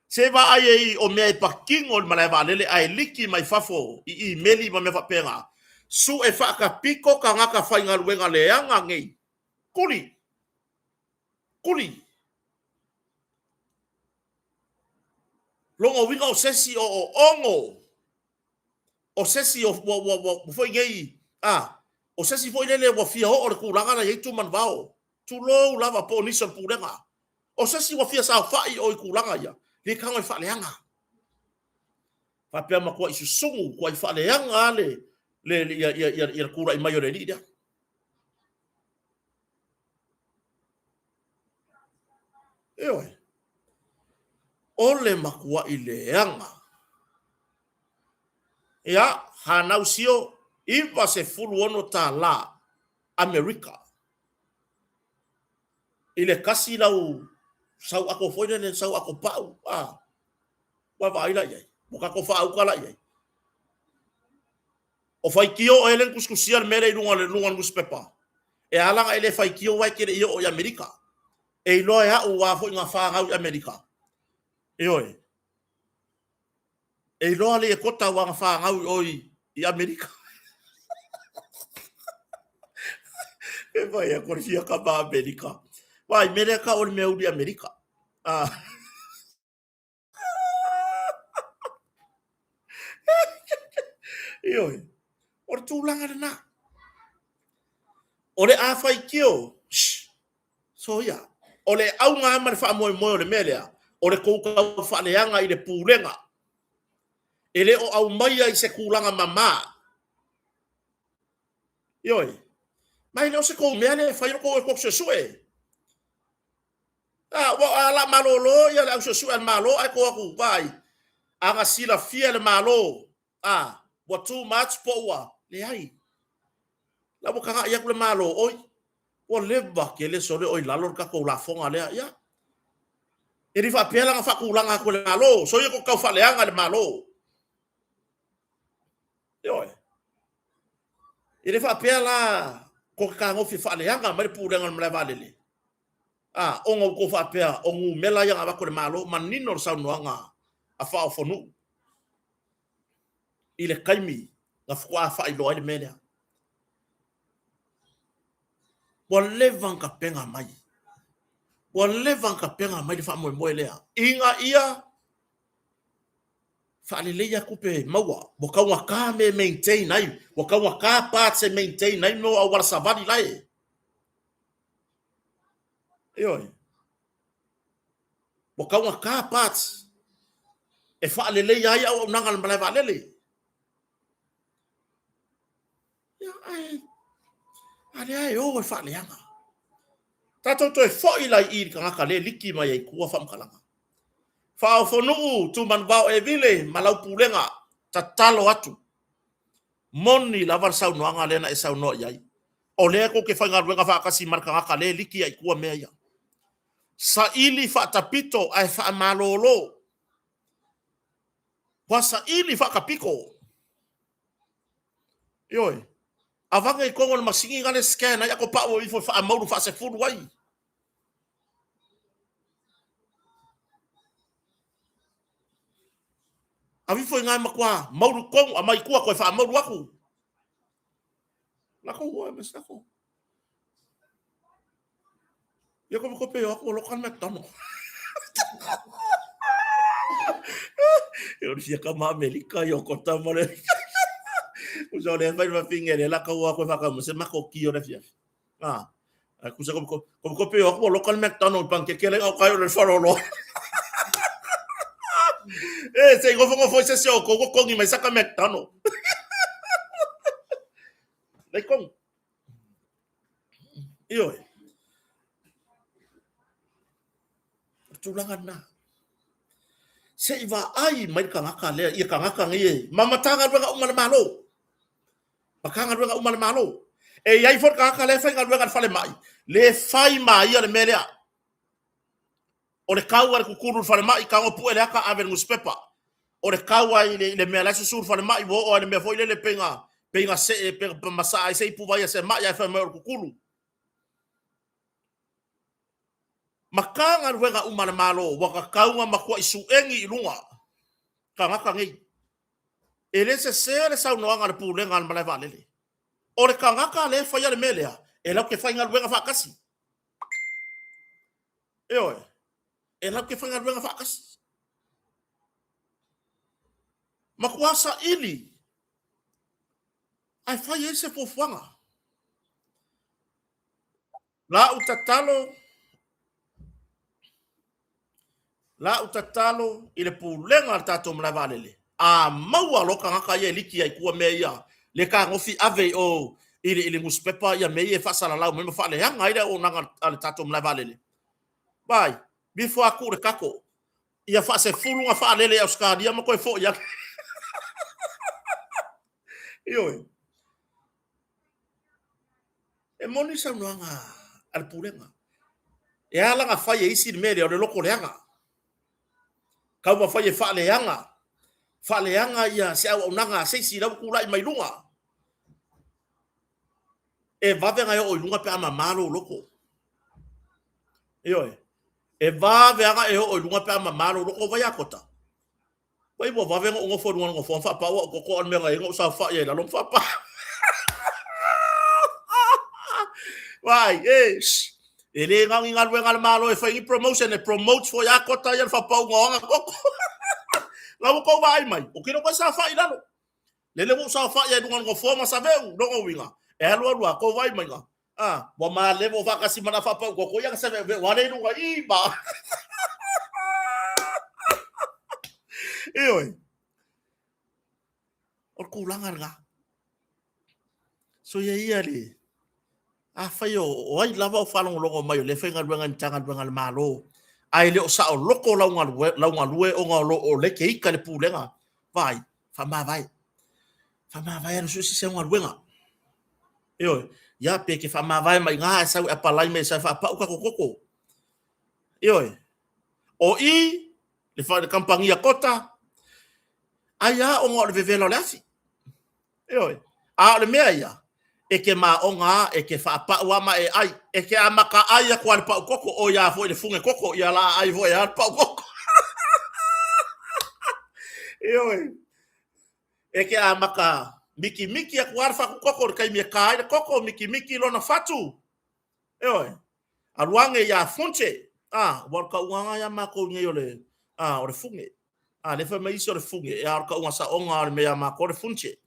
Se vaai ai o mea e patino i le malae vaalele ae liki mai fafo i imeli ma mea faapena. Sue faatapito tagata faigaluega leaga nei. Tuli! Tuli! Lona uiga o se isi o oono, o se isi ua, ua, ua foi nei, a, o se isi foi lele ua fia oo i le tulaga la i ai Tumanuvao. Tulou lava po o nisi o le pulega. O se isi ua fia saofai o i tulaga ia, le tago e faaleaga. Faapea matuai susugu, matuai faaleaga lava le, le, le, ia, ia, ia, ia le tulai mai o le alii lea. Ioe. O le matuai leaga. Ia, hanau sio, $96 Amerika. I le tasi lau sau ato foi lele, sau ato pau, a, ua vaai la i ai. Ua tatou faauka la i ai. O faitio oe lea na tusitusia le mea lea i luga o le luga o le nusipepa. E ala ona e le faitio aua e te le i oo i Amerika. E iloa e au aua foi na fanau i Amerika. Ioe. E iloa le Iekota aua na fanau i o i Amerika. E fai atu le fia kama Amerika. Vai, mea lea tau o le mea uli Amerika. Ah. Ioe, o le tulaga lena. O le a faitio, shh, soia, o le auga ma le faamoemoe o le mea lea, o le tou tau faaleaga i le pulega. E le o aumaia i se tulaga mama. Ioe, ma e le o se tou mea lea e fai o le tou e suesue. A, ua ala malolo ia le au suesue a le Malo ae tou atu, vaai, a na silafia e le Malo, a, ua too much po ua, leai. La ua tagai atu le Malo, oi, ua leva tele sole o i lalo le tatou lafoga lea, ia. E le faapea la na faatulaga atu e le Malo, soia tou tau faaleaga i le Malo. Ioe. E le faapea la tou te fetagofi e faaleaga mai le pulega o le malae vaalele. A, ona ua tou faapea o numera ia na avatu e le Malo, manino le saunoaga a Faaofonuu i le taimi na faatoa faailoa ai le mea lea. Ua leva ona tapena mai. Ua leva ona tapena mai le faamoemoe lea ina ia faaleleia tupe maua. Ua taugata mea e maintain ai, ua taugata parts e maintain ai mea o auala savali la e. Ioe. Ua taugata parts e faaleleia ai auaunaga a le malae vaalele. Ia, ae a lea e o e faaleaga. Tatou toe foi la i i le tagata lea e liki mai ai tua faamatalaga. Faaofonuu, Tumanuvao Evile ma lau pulega, tatalo atu. Moni lava le saunoaga lea na e saunoa i ai. O lea tou te faigaluega faatasi ma le tagata lea e liki ai i tua mea ia. Saili faatapito ae faamalolo. Ua saili faatapito. Ioe. Avane i totonu o le masini lale scan ai ato pau e ifo e faamaulu faasefulu ai. Aveifo i ina e matua maulu tonu, aumai i tua toe faamaulu atu. Lako ua e mea lako. Ia kope kope yo aku loka le McDonald. Yo fia ka ma Amerika yo kota mo le. Usa le fai ma finge le la ka ua ko fa ka mo se ma ko ki o le fia. Ah. A kusa ko ko ko pe o local McDonald pan ke kele au kai o le farolo. E se go fongo foi se se o ko ko kongi mai saka McDonald. Nei kong. Ioe. Tulaga na. Se i vaai mai le tagata lea, ia tagata nei e ma Matagaluega uma a le Malo. Matagaluega uma a le Malo. E i ai foi le tagata lea e faigaluega i le falemai, le fai ma ia le mea lea. O le tau a le tutulu i le falemai, tago pue le ata ave i le nusipepa. O le tau a i le mea la e susu i le falemai, ua oo lava i le mea foi lele pei na, pei na see, pei na masaa ai se ipuvai a se mai ae fai mai o le tutulu. Matagaluega uma a le Malo ua tatau ona matuai suegi i luga tagata nei. E le sese le saunoaga a le Pulega a le Malae Vaalele. O le tagata lea e faia le mea lea, e latou te faigaluega faatasi. Ioe, e latou te faigaluega faatasi. Matua saili ae fai ai se fuafuaga. Lau tatalo, lau tatalo i le pulega a le tatou malae vaalele, a maua loa tagata ia e liki ai i tua mea ia, le fetagofi ave i o i le, i le nusipepa ia mea ia e faasalalau mai ma faaleaga ai le auaunaga a le tatou malae vaalele. Vaai, before atu le kako, ia faasefulu na faalele i Ausetalia ma toe foi atu. Ioe. E moni saunoaga a le pulega. E ala ona fai e isi le mea lea, o le loto leaga. Taumafai e faaleaga, faaleaga ia se auaunaga a se isi la ua tulai mai luga. E vave ona e oo i luga pe a mama lou loto. Ioe. E vave ona e oo i luga pe a mama lou loto. Vai a Kota. Vai ua vave ona ou nofo i luga o le nofoa ma faapau au koko a o le mea na i ai na ou saofai ai i lalo ma faapau. Vai, e, shh. E le na o ni galuega a le Malo e fai ni promotion, e promote foi a Kota ia le faapauga o ana koko. La ua tou vaai mai, ou te le o toe saofai i lalo. Lele ua ou saofai ai i luga o le nofoa ma Save'u, lona uiga, e alu alu lava, tou vaai maiga, a, ua malemo faatasi ma la faapau koko, ia na Save'uve'u lava lea i luga i i ma. Ioe, o le tulaga lena. Soia ia le, afai o ai lava o faalogologo mai o lea e faigaluega i Matagaluega a le Malo, ae le o saoloto lau galue, lau galue ona o lo o lea e te ita i le pulega, vaai, faamavae. Faamavae alu sue se isi au galuega. Ioe, ia pe te faamavae mai i ina ae sau e apalai mai e sau e faapau tatou koko. Ioe, o i le, le kamupani a Kota, ai lava ona o le vevela o le afi. Ioe. A o le mea ia, e te maoga a, e te faapau a ma e ai. E te amata ai atu lava i le pau koko, oi a foi le fuge koko, ia la ai foi a le pau koko. Ioe. E te amata mikimiki atu lava le fatu koko i le taimi e ka ai le koko, mikimiki lona fatu. Ioe. Alu ane ia Funche. Ah, ua o le tauga lena ia matou nei o le, ah, o le fuge. A, lea fai mai isi o le fuge, a o le tauga saoga o le mea ia matou o le funche.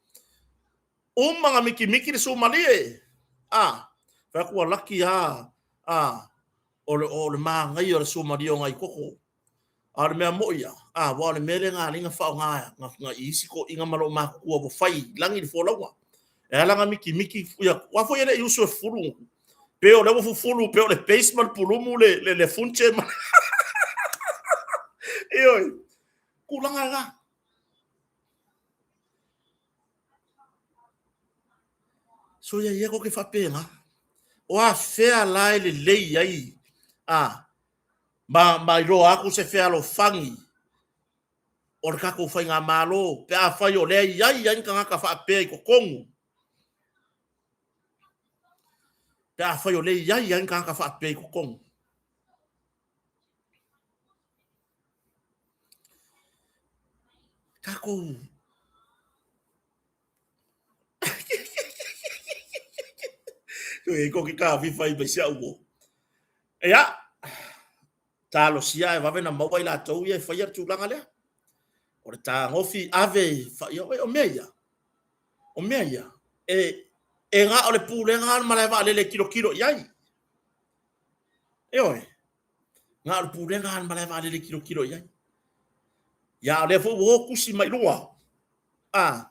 Uma na mikimiki le sumalie. A, fai atu ua laki a, a, o le, o le manaia o le sumalie o nai koko. A o le mea moi ia, a, aua o le mea lea na ala ai ona faaaoga na, na i isi toeaiina ma lou matutua ua fai i lagi le folauga. E ala ona mikimiki, ia, aua foi e le i usu e fufulu. Pe o lea ua fufulu, pe o le paste ma le pulumu le, le, le funche ma... Ioe, tulaga lena. Soia ia ko ke faapena. O a fea la e lelei ai a ma, ma iloa atu se fealofani o le tatou faigamalo pe afai o lea e i ai ai ni tagata faapea i totonu. Pe afai o lea e i ai ai ni tagata faapea i totonu. Tatou Toe ko ke ka fifa i mai si au o. Ia, talosia e vave na maua i latou ia e faia le tulaga lea. O le tagofi ave i, o mea ia, o mea ia, e, e na o le pulega o le malae vaalele e tilotilo i ai. Ioe, na o le pulega o le malae vaalele e tilotilo i ai. Ia, o lea foi ua o tusi mai luga, a,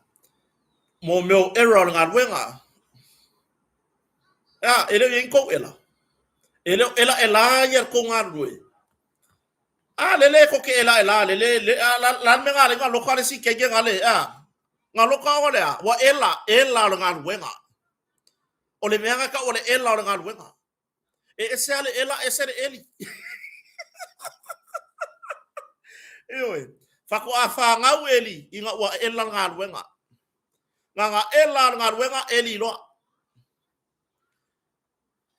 mo mea o error o le galuega. A, e le o i ai ni tou ela. E le o elaelā ia le tou galulue. A, lele tou te elaelā, lele, le, a, la, la le mea na ala ai ona loka le isi teine na le, a, na loka ona o le a? Ua ela, ela o le galuega. O le mea na tau o le ela o le galuega. E ese lava le ela, ese le eli. Ioe, faatoa fanau eli ina ua ela le galuega. Na na ela le galuega, eli loa.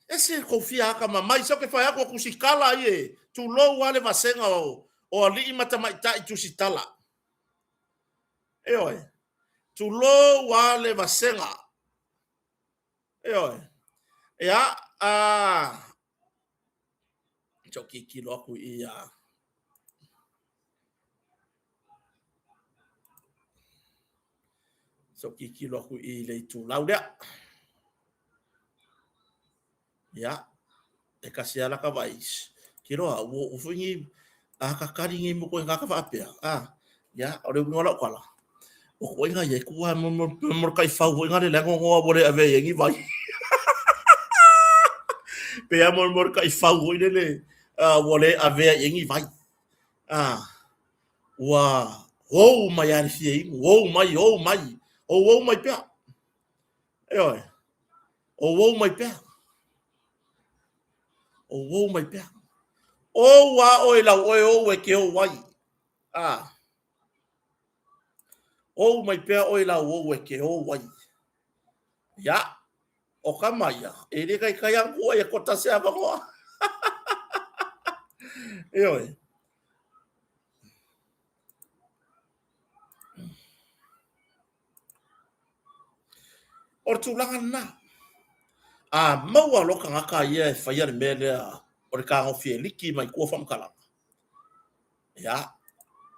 Ese kou fia akamamai, se o ke fai atu o tusitala ie, tulou lava le vasega o, o alii ma tamaitai tusitala. Ioe, tulou lava le vasega. Ioe. Ia, a se i ou tilotilo atu i a se i ou tilotilo atu i le itulau lea. Ia, e kasi lava laka vaai. Kiloa, ua ua foi ni a kakali nei mo koe ngaka faapea. A, ia, o le uiga o lau tala, o koe ia e kū lava mo, mo, mo le taifau foi ngale le gogoa ua le avea i ai ni vai. Pe a mo, mo le taifau foi lele ua le avea i ai ni vai. A, ua ou mai lava le fia inu, ou mai, ou mai, ou ou mai pea. Ioe, ou ou mai pea. Ou ou mai pea. Ou a oe lau oe ou e ke ou ai. A. Ou mai pea oe i lau ou e te ou ai. Ia, o kama ia, e le taitai lava ona tuu ai e kota se avanoa. Ioe. O le tulaga lena. A maua loa tagata ia e faia le mea lea o le tagofi e liki mai tua faamatalaga, ia,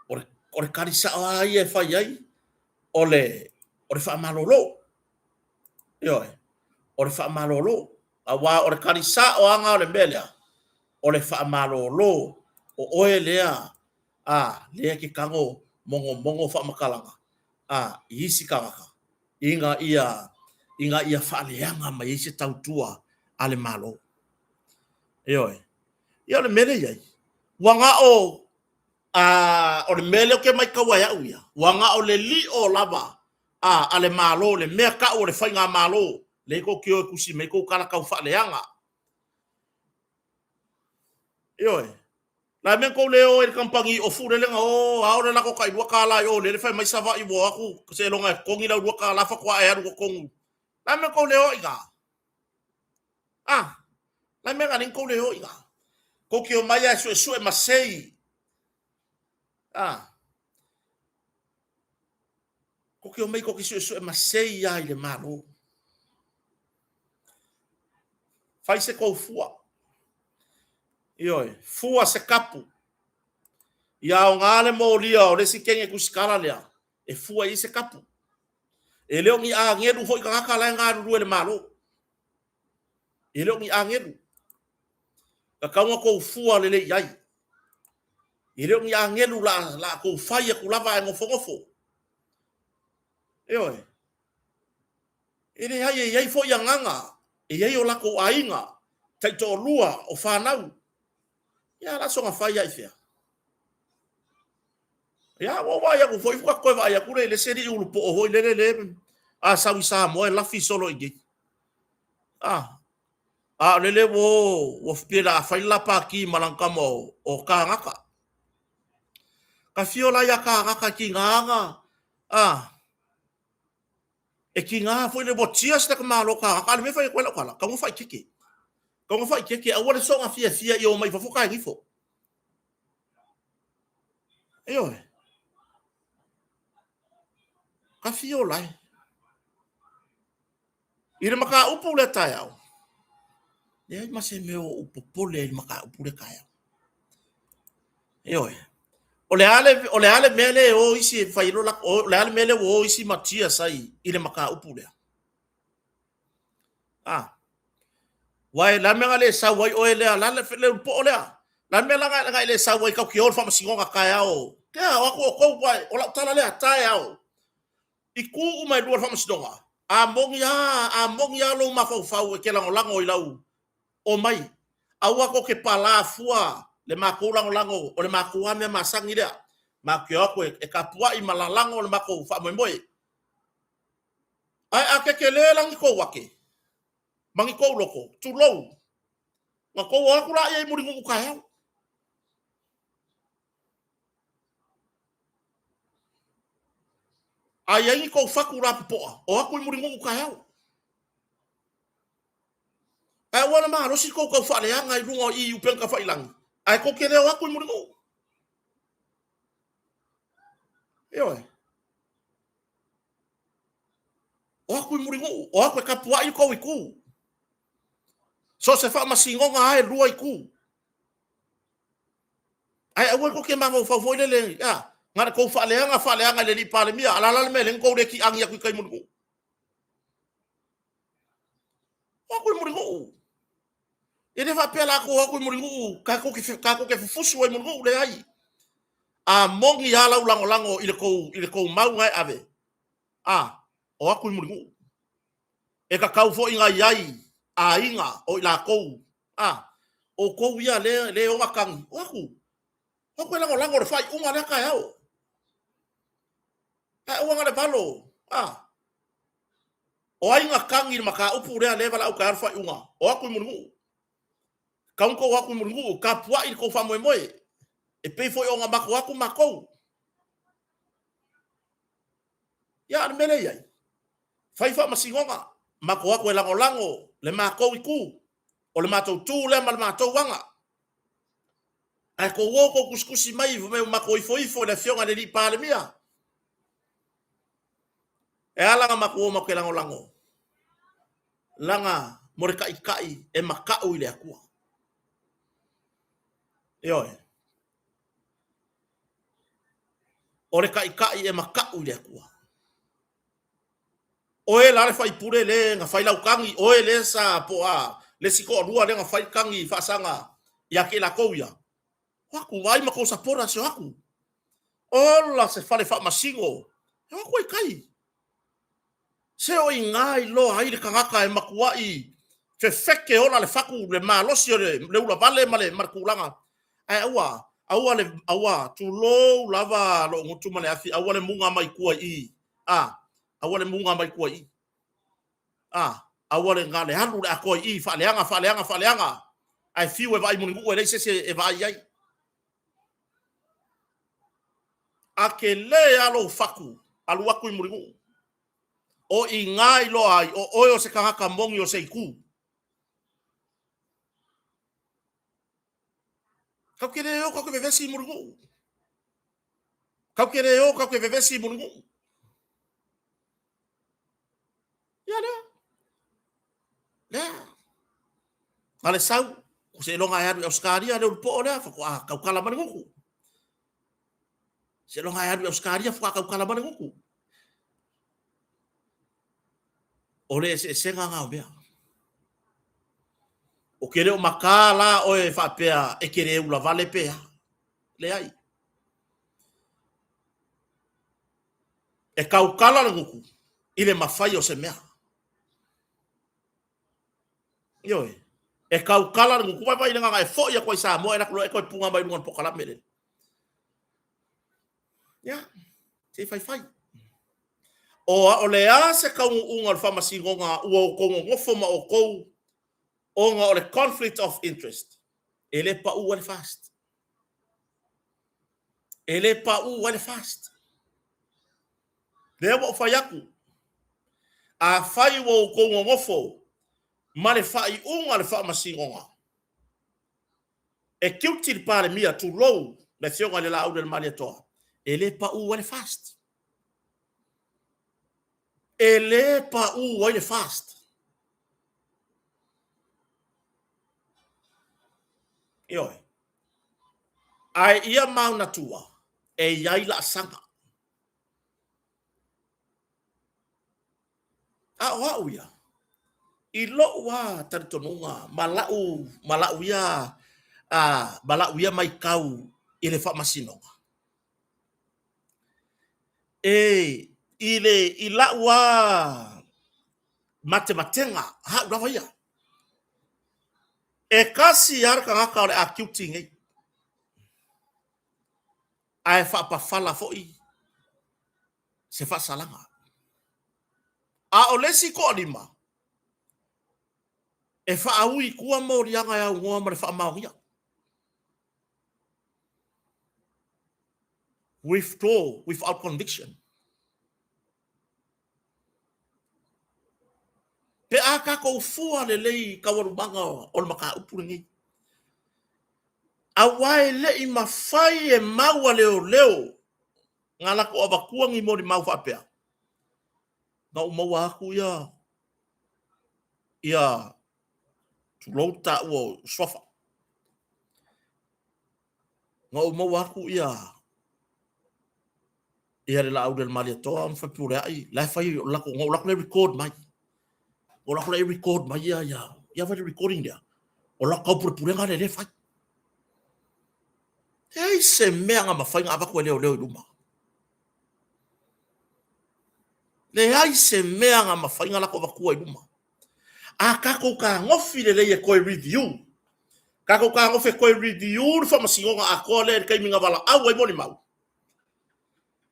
o le tali sao lava ia e fai ai, o le faamalolo. Ioe, o le faamalolo. Aua o le tali sao lava lena o le mea lea, o le faamalolo, o oe lea a, lea e te tago mogomogo faamatalaga a, i isi tagata ina ia, ina ia faaleaga mai ai se tautua a le Malo. Ioe. Ia o le mea lea e i ai, ua na o, a, o le mea lea ou te maitaua e au ia, ua na o le lio lava a, a le Malo, le mea tau o le Faigamalo, lea tou te o e tusi mai ai tou tala tau faaleaga. Ioe. La mea tou le o ai i le kamupani ofu lele na o ao le lako tai $2 i o lele fai mai Savaii ua o atu seiloga e totogi lau $2 faatoa e alu i totonu. La mea tou le o ai i ina? Ah, la mea na ala ai ona tou le o i ina? Tou te omai lava e suesue masei. Ah. Tou te omai tou te suesue masei lava i le Malo. Fai se tou fua. Ioe, fua se kapu. Ia aoga le molia o le isi kenge tusitala lea e fua i ai se kapu. E le o ni agelu foi tagata la e galulue i le Malo. E le o ni agelu. Tatau ona tou fua lelei i ai. E le o ni agelu la, la tou fai atu lava ae nofonofo. Ioe. E leai, e i ai foi agaga, e i ai o latou aiga, taitoalua, o fanau. Ia, la soona fai lava i fea? Ia, ua ou vaai atu foi, faatoa toe vaai atu lea i le isi alii ulupoo foi lele le a sau i Samoa e lafi solo i inei. Ah, a o lele ua ua pei la fai le la pati ma lana tama o Kāgata. Ka fio la ia Kāgata e tiga ana, ah, E tiga foi le ua cheers le tamaloa tagata, a o le mea e fai atu ai lau tala, tau na faaitete. Tau na faaitete, aua le soona fiafia ia omai i fafo tae gifo. Ioe. Ka fio lae. I le mataupu lea taeao, leai ma se mea o ou popole ai i le mataupu lea taeao. Ioe. O le a le, o le a le mea lea e o isi e fai ai lo latou, o le a le mea lea ua o isi ma cheers ai i le mataupu lea? A. Aua o le a le mea na le sau ai oe lea, la le, le ulupoo lea? Le a le mea la na e le sau ai tatou te o i le faamasinoga taeao? Ea, o atu outou, o lau tala lea, taeao. I tu uma e lua i le faamasinoga, a moni lava, a moni lava lou mafaufau e te lagolago i lau omai, aua tou te palā fua le matou lagolago, o le matou lava mea masani lea. Matou te o atu e tapuai ma lalago le matou faamoemoe. Ae a tetele la ni tou ake ma ni tou loto, tulou, ona tou o atu laia i Mulinuu taeao. A i ai ni tou fatu lapopoa, o atu i Mulinuu taeao. Ae aua na malosi tou tau faaleaga i luga i upega tafailagi, ae tou te le o atu i Mulinuu. Ioe. O atu i Mulinuu, o atu e tapuai le tou itu. So o se faamasinoga lava e lua itu. Ae aua tou te mafaufau foi lele, a, na o le tou faaleaga faaleaga i le alii Palemia, a o le a la le mea e ala ai ona tou le tiagi atu i tai i Mulinuu? O atu i Mulinuu. E le faapea la tou o atu i Mulinuu, tatou te, tatou te fufusu ai i Mulinuu, leai. A moni lava lau lagolago i le tou, i le tou mau na e ave, a, o atu i Mulinuu. E tatau foi ona i ai aiga o i latou, a, outou ia le, le ona tagi, o atu, o atu e lagolago i le faaiuga lea taeao. Ae aua na le valo, a, o ai na tagi i le mataupu lea, lea e valaau taeao le faaiuga, o atu i Mulinuu. Tatau ona tou o atu i Mulinuu, tapuai le tou faamoemoe, e pei foi ona matou o atu matou. Ia, a o le mea lea e i ai, fai faamasinoga, matou o atu e lagolago le matou itu, o le matou tu lea ma le matou aga. Ae tou o tou tusitusi mai fai mai ua matou ifoifo i le Afioga i le alii Palemia. E ala ona matou o matou te lagolago, leaga mo le Taitai e mata'u i le Atua. Ioe. O le Taitai e mata'u i le Atua. Oe la le faipule le na fai lau tagi, oe le sa po a le isi toalua lea na fai le tagi faasaga ia te i latou ia. O atu, vaai ma tou supporters e o atu. Ola se fale faamasino, e o atu ai tai. Se o i ina e iloa ai le tagata e matuai fefeke ola le fatu, le malosi o le ulavale ma le tulaga. Ae aua, aua le, aua, tulou lava lou gutu ma le afi, aua le muga mai tua i i, a, aua le muga mai tua i i, a, aua le, na o le alu le atoa i i, faaleaga, faaleaga, faaleaga, ae fiu e vaai mulinuu e leai se isi e vaai i ai. A tele lava lou fatu, alu atu i Mulinuu. O i ina e iloa ai o oe o se tagata moni o se itu. Tatou te le o tatou te vevesi i Mulinuu. Tatou te le o tatou te vevesi i Mulinuu. Ia lea. Lea. Na le sau, seiloga e alu i Ausetalia le ulupoo lea, faatoa tautala mai le gutu. Seiloga e alu i Ausetalia faatoa tautala mai le gutu. O le eseesega lena o mea. Ou te le o mata la oe faapea e te le ulavale pe a. Leai. E tautala le gutu i le mafai o se mea. Ioe. E tautala le gutu. Vaai le gaga e foi atu ai Samoa e alu atu loa e toe puna mai luga o le pokalame lea. Ia, se i faifai. O, o le a se taunuuga o le faamasinoga ua outou nonofo ma outou ona o le conflict of interest, e le pau ai le FAST. E le pau ai le FAST. Lea ua ou fai atu, afai ua outou nonofo ma le faaiuga a le faamasinoga, e guilty le Palemia, tulou le Afioga i le Laaulialemalietoa, e le pau ai le FAST. E le pau ai le FAST. Ioe. Ae ia manatua, e i ai laasaga. A o au ia, i lou lava talitonuga ma lau, ma lau ia, a, ma lau ia matau i le faamasinoga, e, i le, i lau lava matematega, au lava ia, e tasi lava le tagata o le a guilty nei, ae faapafala foi se faasalaga. A o le isi toalima, e faaui i tua moliaga e aunoa ma le faamaonia. Withdraw without conviction. Pe a tatou fua lelei i taualumaga o le mataupu lenei, aua e le i mafai e mau a leoleo na latou avatua ni molimau faapea, na ou maua atu ia, ia, tulou le taua o suafa, na ou maua atu ia, ia le Laaulialemalietoa ma Fepuleai, la e fai, na ou alu atu la e record mai. Na ou alu atu la e record mai ia, ia, ia fai le recording lea. O lau taupulepulega lea lea e fai. Leai se mea na mafai ona avatu e leoleo i luma. Leai se mea na mafai ona latou avatua i luma. A tatou tagofi lelei e toe review, tatou tagofi e toe review le faamasinoga atoa lea i le taimi na valaau ai molimau,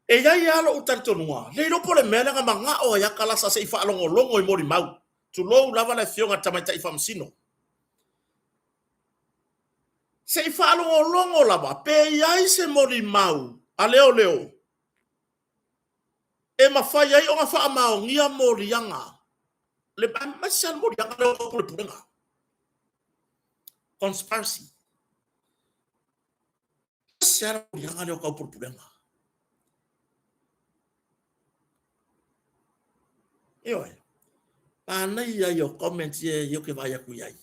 e i ai lava lou talitonuga, le iloa po o le mea lea na manao ai lava Kalasa se i faalogologo i molimau, tulou lava le Afioga i le Tamaitai Faamasino. Se i faalogologo lava pe i ai se molimau a leoleo. E mafai ai ona faamaonia moliaga, le aemaise lava le moliaga lea o pulepulega. Conspiracy. Aemaise lava le moliaga lea o taupulepulega. Ioe. Manaia ia o comments ia ia ou te vaai atu i ai.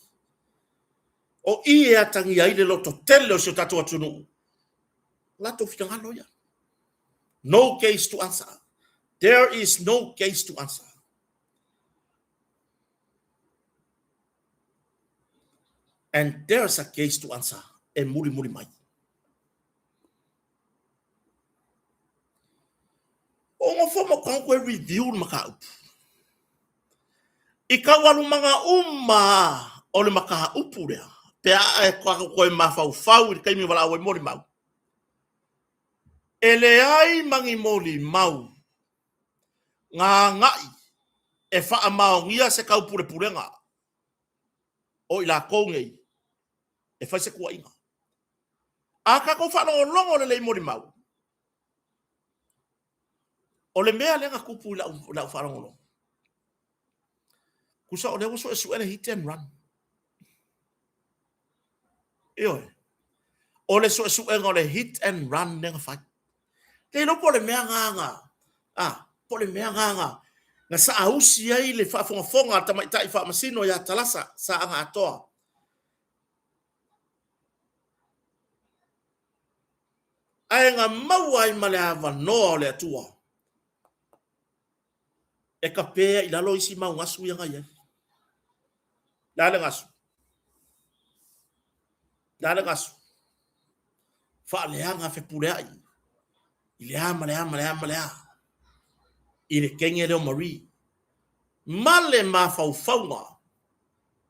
O i e atagia ai le lototele o si o tatou atunuu. Latou finagalo ia. No case to answer. There is no case to answer. And there's a case to answer e mulimuli mai. O ngofo mo kau koe review le mataupu. I taualumaga uma o le mataupu lea, pe a e koe mafaufau i le taimi valaau ai molimau, E leai ma ni molimau na agai e faamaonia se taupulepulega o i latou nei e fai se tuuaiga. A tatou faalogologo lelei i molimau, o le mea lea na tupu i lau faalogologo, tusa o lea ua suesue le hit and run. Ioe. O le suesuega o le hit and run lea na fai. Le iloa po o le mea na na, a, po o le mea na na, na saausi ai le faafogafoga a le tamaitai faamasino ia Talasa Saaga Atoa. Ae na maua ai ma le avanoa o le Atua e kape ai i lalo isi mau gasu ia na i ai. Le a le gasu? Le a le gasu? Faaleaga fepuleai i le a ma le a ma le a ma le a i le kenge lea o Marie ma le mafaufauga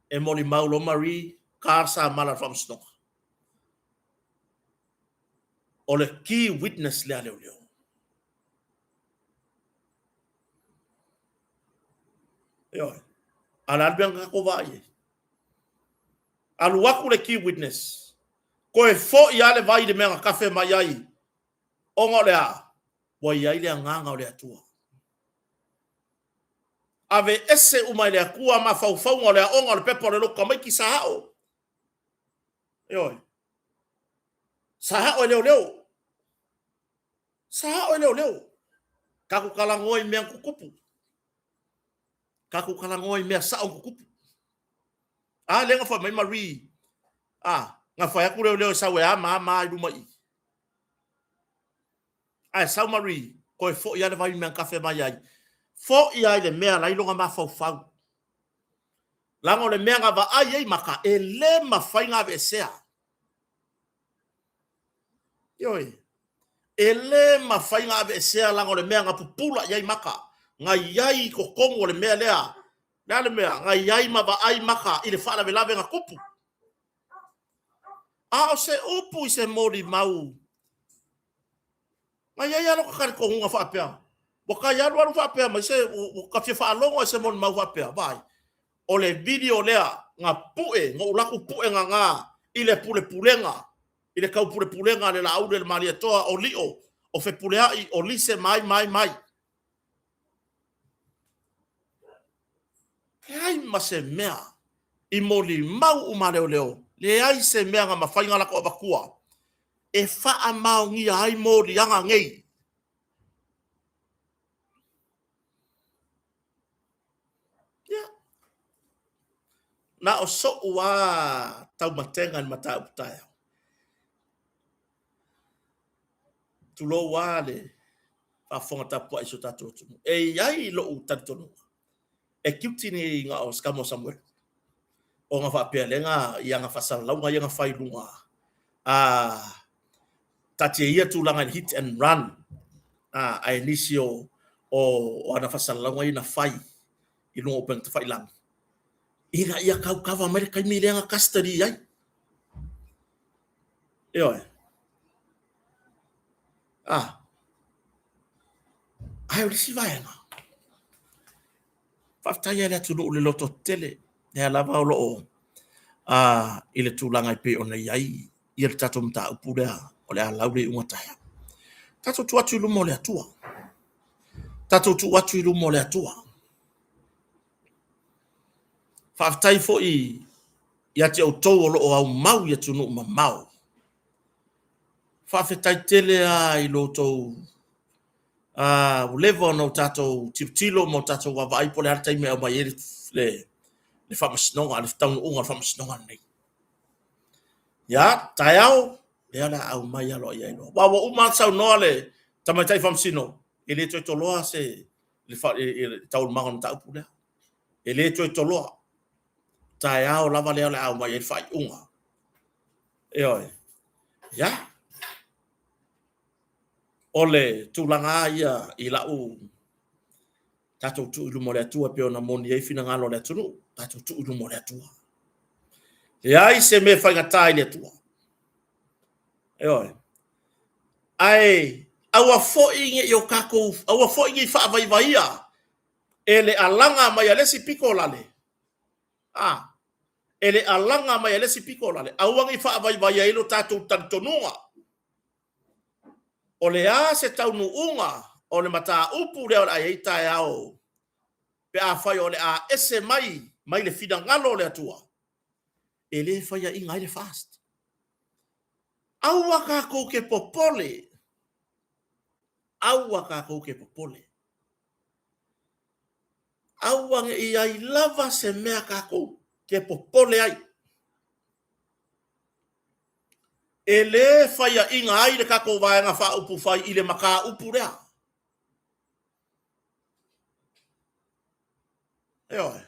e molimau loa Marie ka sa mala le faamasinoga. O le key witness lea a leoleo. Ioe. A o le a le mea na tatou vaai ai? Alu atu le key witness, toe foi lava le vai i le mea na tafe mai ai, ona o le a? Ua i ai le agaga o le Atua. Aveese uma e le Atua mafaufauga o le aoga o le pepa o le lotu tamaiti sa ao. Ioe. Sa ao e leoleo. Sa ao e leoleo. Tatou talanoa i mea na tutupu. Tatou talanoa i mea sao na tutupu. A lea na fai mai Marie, a, na fai atu leoleo e sau e a ma a ma a i luma i i. Ae sau Marie, toe foi lava le vai i le mea na tafe mai ai. Foi lava i le mea la e i lona mafaufau. Leaga o le mea na vaai ai maka, e le mafai ona aveesea. Ioe. E le mafai ona aveesea leaga o le mea na pupula i ai maka, na i ai i totonu o le mea lea. Le a le mea? Na i ai ma vaai maka i le faalavelave na tupu. A o se upu i se molimau, na i ai lava lota talitonuga faapea, ua tai alualu faapea mai se, ua ta fia faalogo i se molimau faapea, vaai, o le video lea na pue, na ou alu atu pue gaga i le pulepulega, i le taupulepulega a le Laauli a le Malietoa, o Lio, o Fepuleai, o Lise ma ai ma ai ma ai. Leai ma se mea i molimau uma a leoleo, leai se mea na mafai ona latou avatua e faamaonia ai moliaga nei. Ia, na o so'u lava taumatega i le mataupu taeao. Tulou lava le faafofoga tapuai i si o tatou atunuu. E i ai lou talitonuga, e guilty nei na o se tama o Samuelu, ona faapea lea na i ana faasalalauga ia na fai i luga a taatia ia tulaga i le hit and run, a ae nisi o o ana faasalalauga ia na fai i luga o upega tafailagi ina ia tau kava mai le taimi lea na custody ai. Ioe. Ah. Ae o le isi vaega, faafetai lava i le atunuu i le lototetele, lea lava o lo o i le tulaga e pei ona i ai ia le tatou mataupu lea o le a lau le iuga taeao. Tatou tuu atu i luma o le Atua. Tatou tuu atu i luma o le Atua. Faafetai foi ia te outou o lo o aumau i atunuu mamao. Faafetai tele lava i lo outou ua leva ona o tatou tilotilo ma o tatou vaavaai po o le a le taimi e aumai ai le faamasinoga, le taunuuga o le faamasinoga lenei. Ia, taeao, lea o le a aumai aloaia ai loa. Aua ua uma ona saunoa le tamaitai faamasino, e le toe toloa se le taualumaga o le mataupu lea. E le toe toloa. Taeao lava lea o le a aumai ai le faaiuga. Ioe. Ia, o le tulaga lava ia i lau tatou tuu i luma o le Atua e pei ona moni ai finagalo o le atunuu, tatou tuu i luma o le Atua. Leai se mea e faigata i le Atua. Ioe. Ae aua foi ne i o tatou, aua foi ne i faavaivaia e le alaga mai a le isi pito o lale, a, e le alaga mai a le isi pito o lale, aua ne i faavaivaia ai lo tatou talitonuga. O le a se taunuuga o le mataupu lea o le a i ai taeao, pe afai o le a ese mai mai le finagalo o le Atua, e le faiaina ai le FAST. Aua tatou te popole, aua tatou te popole. Aua ne i i ai lava se mea tatou te popole ai. E le faiaina ai le tatou Vaega Faaupufai i le mataupu lea. Ioe.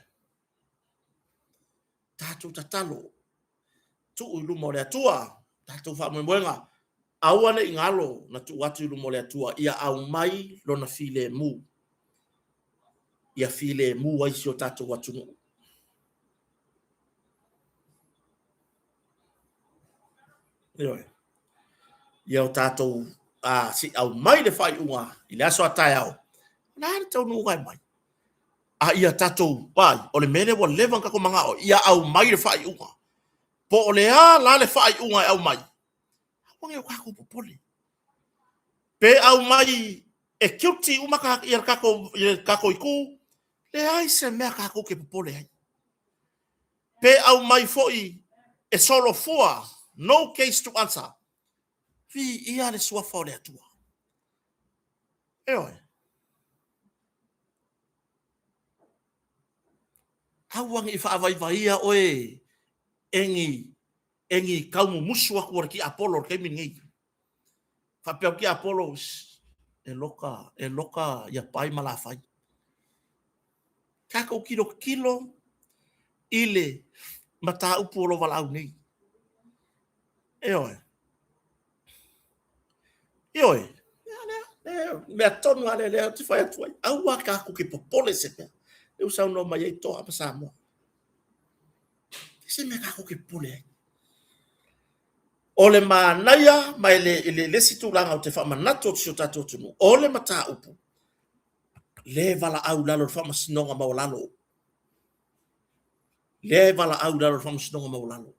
Tatou tatalo, tuu i luma o le Atua tatou faamoemoega, aua ne i galo na tuu atu i luma o le Atua ia aumai lona filemu, ia filemu ai si o tatou atunuu. Ioe. Ia o tatou a, se i aumai le faaiuga i le aso a taeao, o le a le taunuuga e aumai? A ia tatou, ai, o le mea lea ua leva ona tatou manao, ia aumai le faaiuga. Po o le a la le faaiuga e aumai, aua ne i o tatou popole. Pe aumai e guilty uma ia le tatou itu, leai se mea tatou te popole ai. Pe aumai foi e solofua, no case to answer, viia le suafa o le Atua. Ioe. Aua ne i faavaivaia oe e ni e ni taumumusu atu a le tiapolo i le taimi lenei. Faapea atu tiapolo, e loka, e loka ia pai ma lafai. Tatou tilotilo i le mataupu o lo o valaau nei. Ioe. Ioe. Lea, mea tonu lava lea, lea ou te fai atu ai. Aua tatou te popole se mea. Lea ua saunoa mai ai Toa ma Samoa. Se mea tatou te popole ai. O le manaia ma le, le, le isi tulaga ou te faamanatu atu si o tatou atunuu, o le mataupu, le valaau i lalo o le faamasinoga maualalo. Lea e valaau i lalo o le faamasinoga maualalo.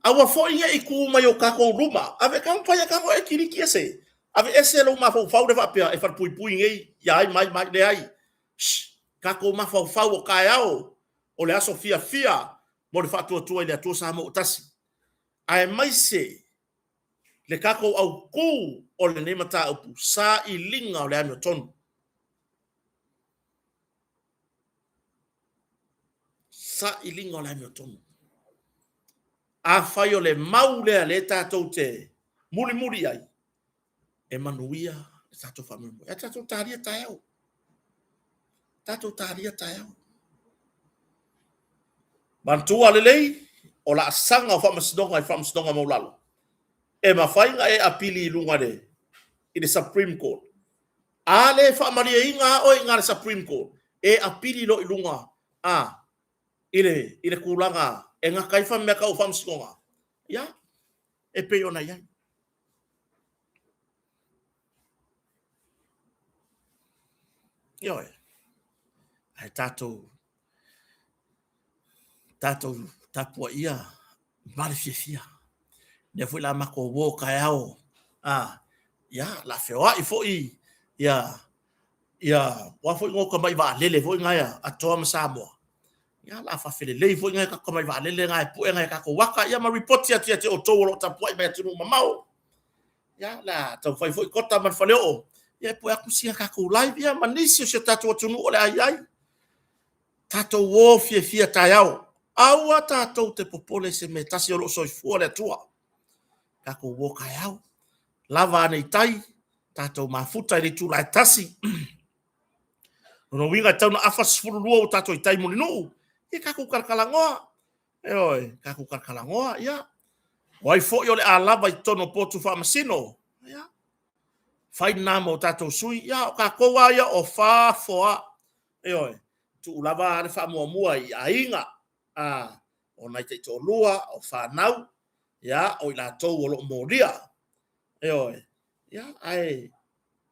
Aua foi ne i tu mai o tatou luma. Ave taumafai e tago e kiliki ese. Ave ese lou mafaufau le faapea e falepuipui nei ia ai mai mai. Leai. Shh. Tatou mafaufau o taeao o le aso fiafia mo le faatuatua i le Atua Samoa ua tasi. Aemaise le tatou autu o lenei mataupu, sailiga o le amiotonu. Sailiga o le amiotonu. Afai o le mau lea lea tatou te mulimuli ai, e manuia le tatou faamoemoe. Ae tatou talia taeao. Tatou talia taeao. Manatua lelei, o laasaga o faamasinoga i faamasinoga maualalo, e mafai ona e apili i luga i le Supreme Court. A le faamalieina lava oe i ina i le Supreme Court, e apili loa i luga a i le, i le tulaga e gata ai mea tau faamasinoga, ia, e pei ona i ai. Ioe. Ae tatou tatou tapuaia ma le fiafia. Lea foi la matou uo taeao, a, ia, la feoai foi Ia, ia, ua foi ngō ka mai vaalele foi ngai a Atoa ma Samoa. Ia, la faafelelei foi ngai ka mai vaalele ngai pu'e ngai kākou waka, ia ma ripoti atu ia te outou o lo o tapuai mai atunuu mamao. Ia, la taumafai foi Kota ma le Faleoo, ia e pue atu sia tatou live, ia ma nisi o si o tatou atunuu o le a i ai. Tatou o fiafia taeao. Aua tatou te popole i se mea e tasi, o lo o soifua le Atua. Tatou o taeao. Lava ane i tai, tatou mafuta i le itula e 1. O lona uiga e tatau ona afa le 12 ua tatou i tai i Mulinuu, ia tatou talatalanoa. Ioe, tatou talatalanoa, ia. O ai foi o le a lava i totonu o potu faamasino, ia, fai lena mo tatou sui, ia o tatou lava ia o fafo lava. Ioe, tuu lava le faamuamua i aiga, o nai taitoalua, o fanau, ia, o i latou o lo o molia. Ioe, ia, ae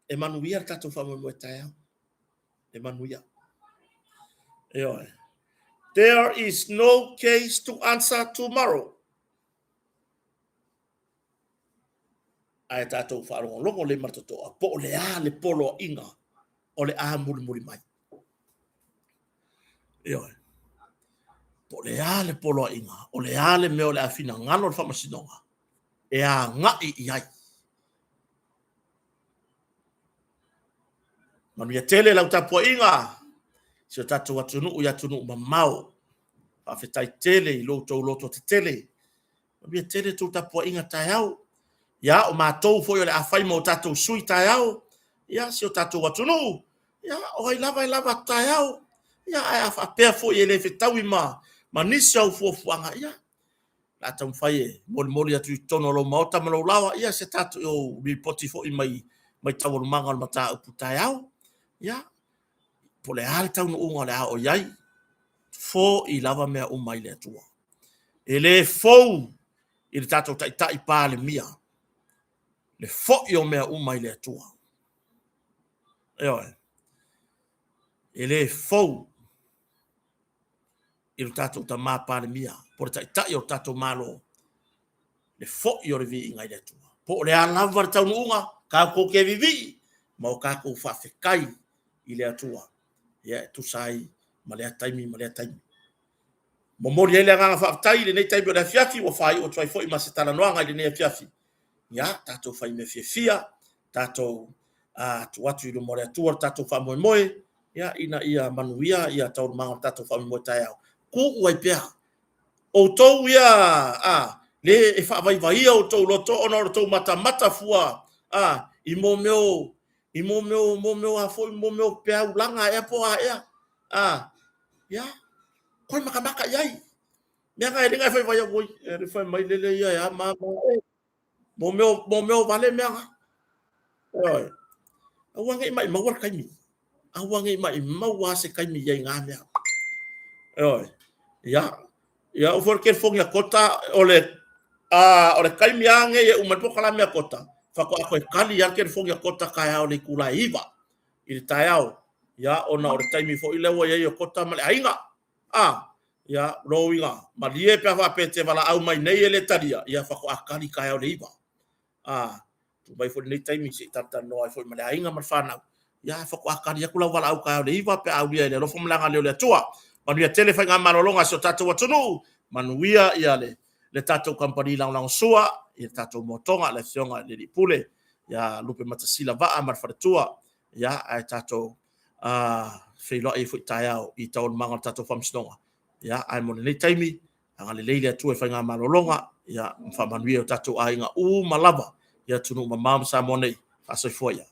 e manuia le tatou faamoemoe taeao. E manuia. Ioe. There is no case to answer tomorrow. Ae tatou faalogologo lelei ma le totoa po o le a le poloaiga o le a mulimuli mai. Ioe. Po o le a le poloaiga, o le a le mea o le a finagalo le Faamasinoga e agai i ai. Manuia tele lau tapuaiga, si o tatou atunuu i atunuu mamao. Faafetai tele i lo outou loto tetele. Manuia tele tou tapuaiga taeao. Ia, o matou foi o le a fai ma o tatou sui taeao, ia, si o tatou atunuu, ia, o ai lava e lava taeao. Ia, ae a faapea foi e le fetaui ma, ma nisi au fuafuaga, ia, le a taumafai e molimoli atu i totonu o lou maota ma lou laoa, ia se tatou lipoti foi mai, mai taualumaga o le mataupu taeao. Ia, po o le a le taunuuga o le a oo i ai, foi lava mea uma i le Atua. E le fou i le tatou Taitai Palemia le foi o mea uma i le Atua. Ioe. E le fou i lo tatou tama Palemia, po o le Taitai o le tatou Malo, le foi o le viiga i le Atua. Po o le a lava le taunuuga, tatou te vivii ma o tatou faafetai i le Atua, ia e tusa ai ma lea taimi ma lea taimi. Momoli ai le agaga faafetai i lenei taimi o le afiafi ua faaiu atu ai foi ma se talanoaga i lenei afiafi. Ia, tatou fai mea fiafia, tatou tuu atu i luma o le Atua le tatou faamoemoe, ia, ina ia manuia ia taualumaga o le tatou faamoemoe taeao. Tuu ai pea outou ia a le e faavaivaia outou loto ona o le tou matamata fua a i mea i mea mea a foi mea peau laga ea po o a ea a ia toe matamata i ai mea na e le na e fai vai oi e fai mai lele ia e a ma ma e mo mea mo mea vale mea na oi aua nei mai maua le taimi aua nei mai maua se taimi i ai ngā mea oi ia ia o foi ke fongi a kota o le a o le taimi a nei e uma le polokalame a kota faatoa toe kali a ke fongi a kota taeao le itula e 9 i le taeao, ia, ona o le taimi foi lea ua i ai o Kota ma le aiga. A, ia, lona uiga, malie pe a faapea e te valaau mai nei e le talia, ia faatoa kali taeao le 9. A, tuu mai foi lenei taimi se i talatalanoa ai foi ma le aiga ma le fanau, ia, faatoa kali atu lau valaau taeao le 9 pe a aulia e le alofa ma le agalelei o le Atua. Manuia tele faigamalologa a si o tatou atunuu, manuia ia le le tatou kamupani lagolagosua i le tatou moatoga, le Afioga i le Alii Pule ia Lupematasila Vaa ma le faletua, ia, ae tatou feiloai ai foi taeao i taualumaga o le tatou faamasinoga. Ia, ae mo lenei taimi, agalelei le Atua i faigamalologa, ia, ma faamanuia i o tatou aiga uma lava i atunuu mamao ma Samoa nei. Faasoifua ia.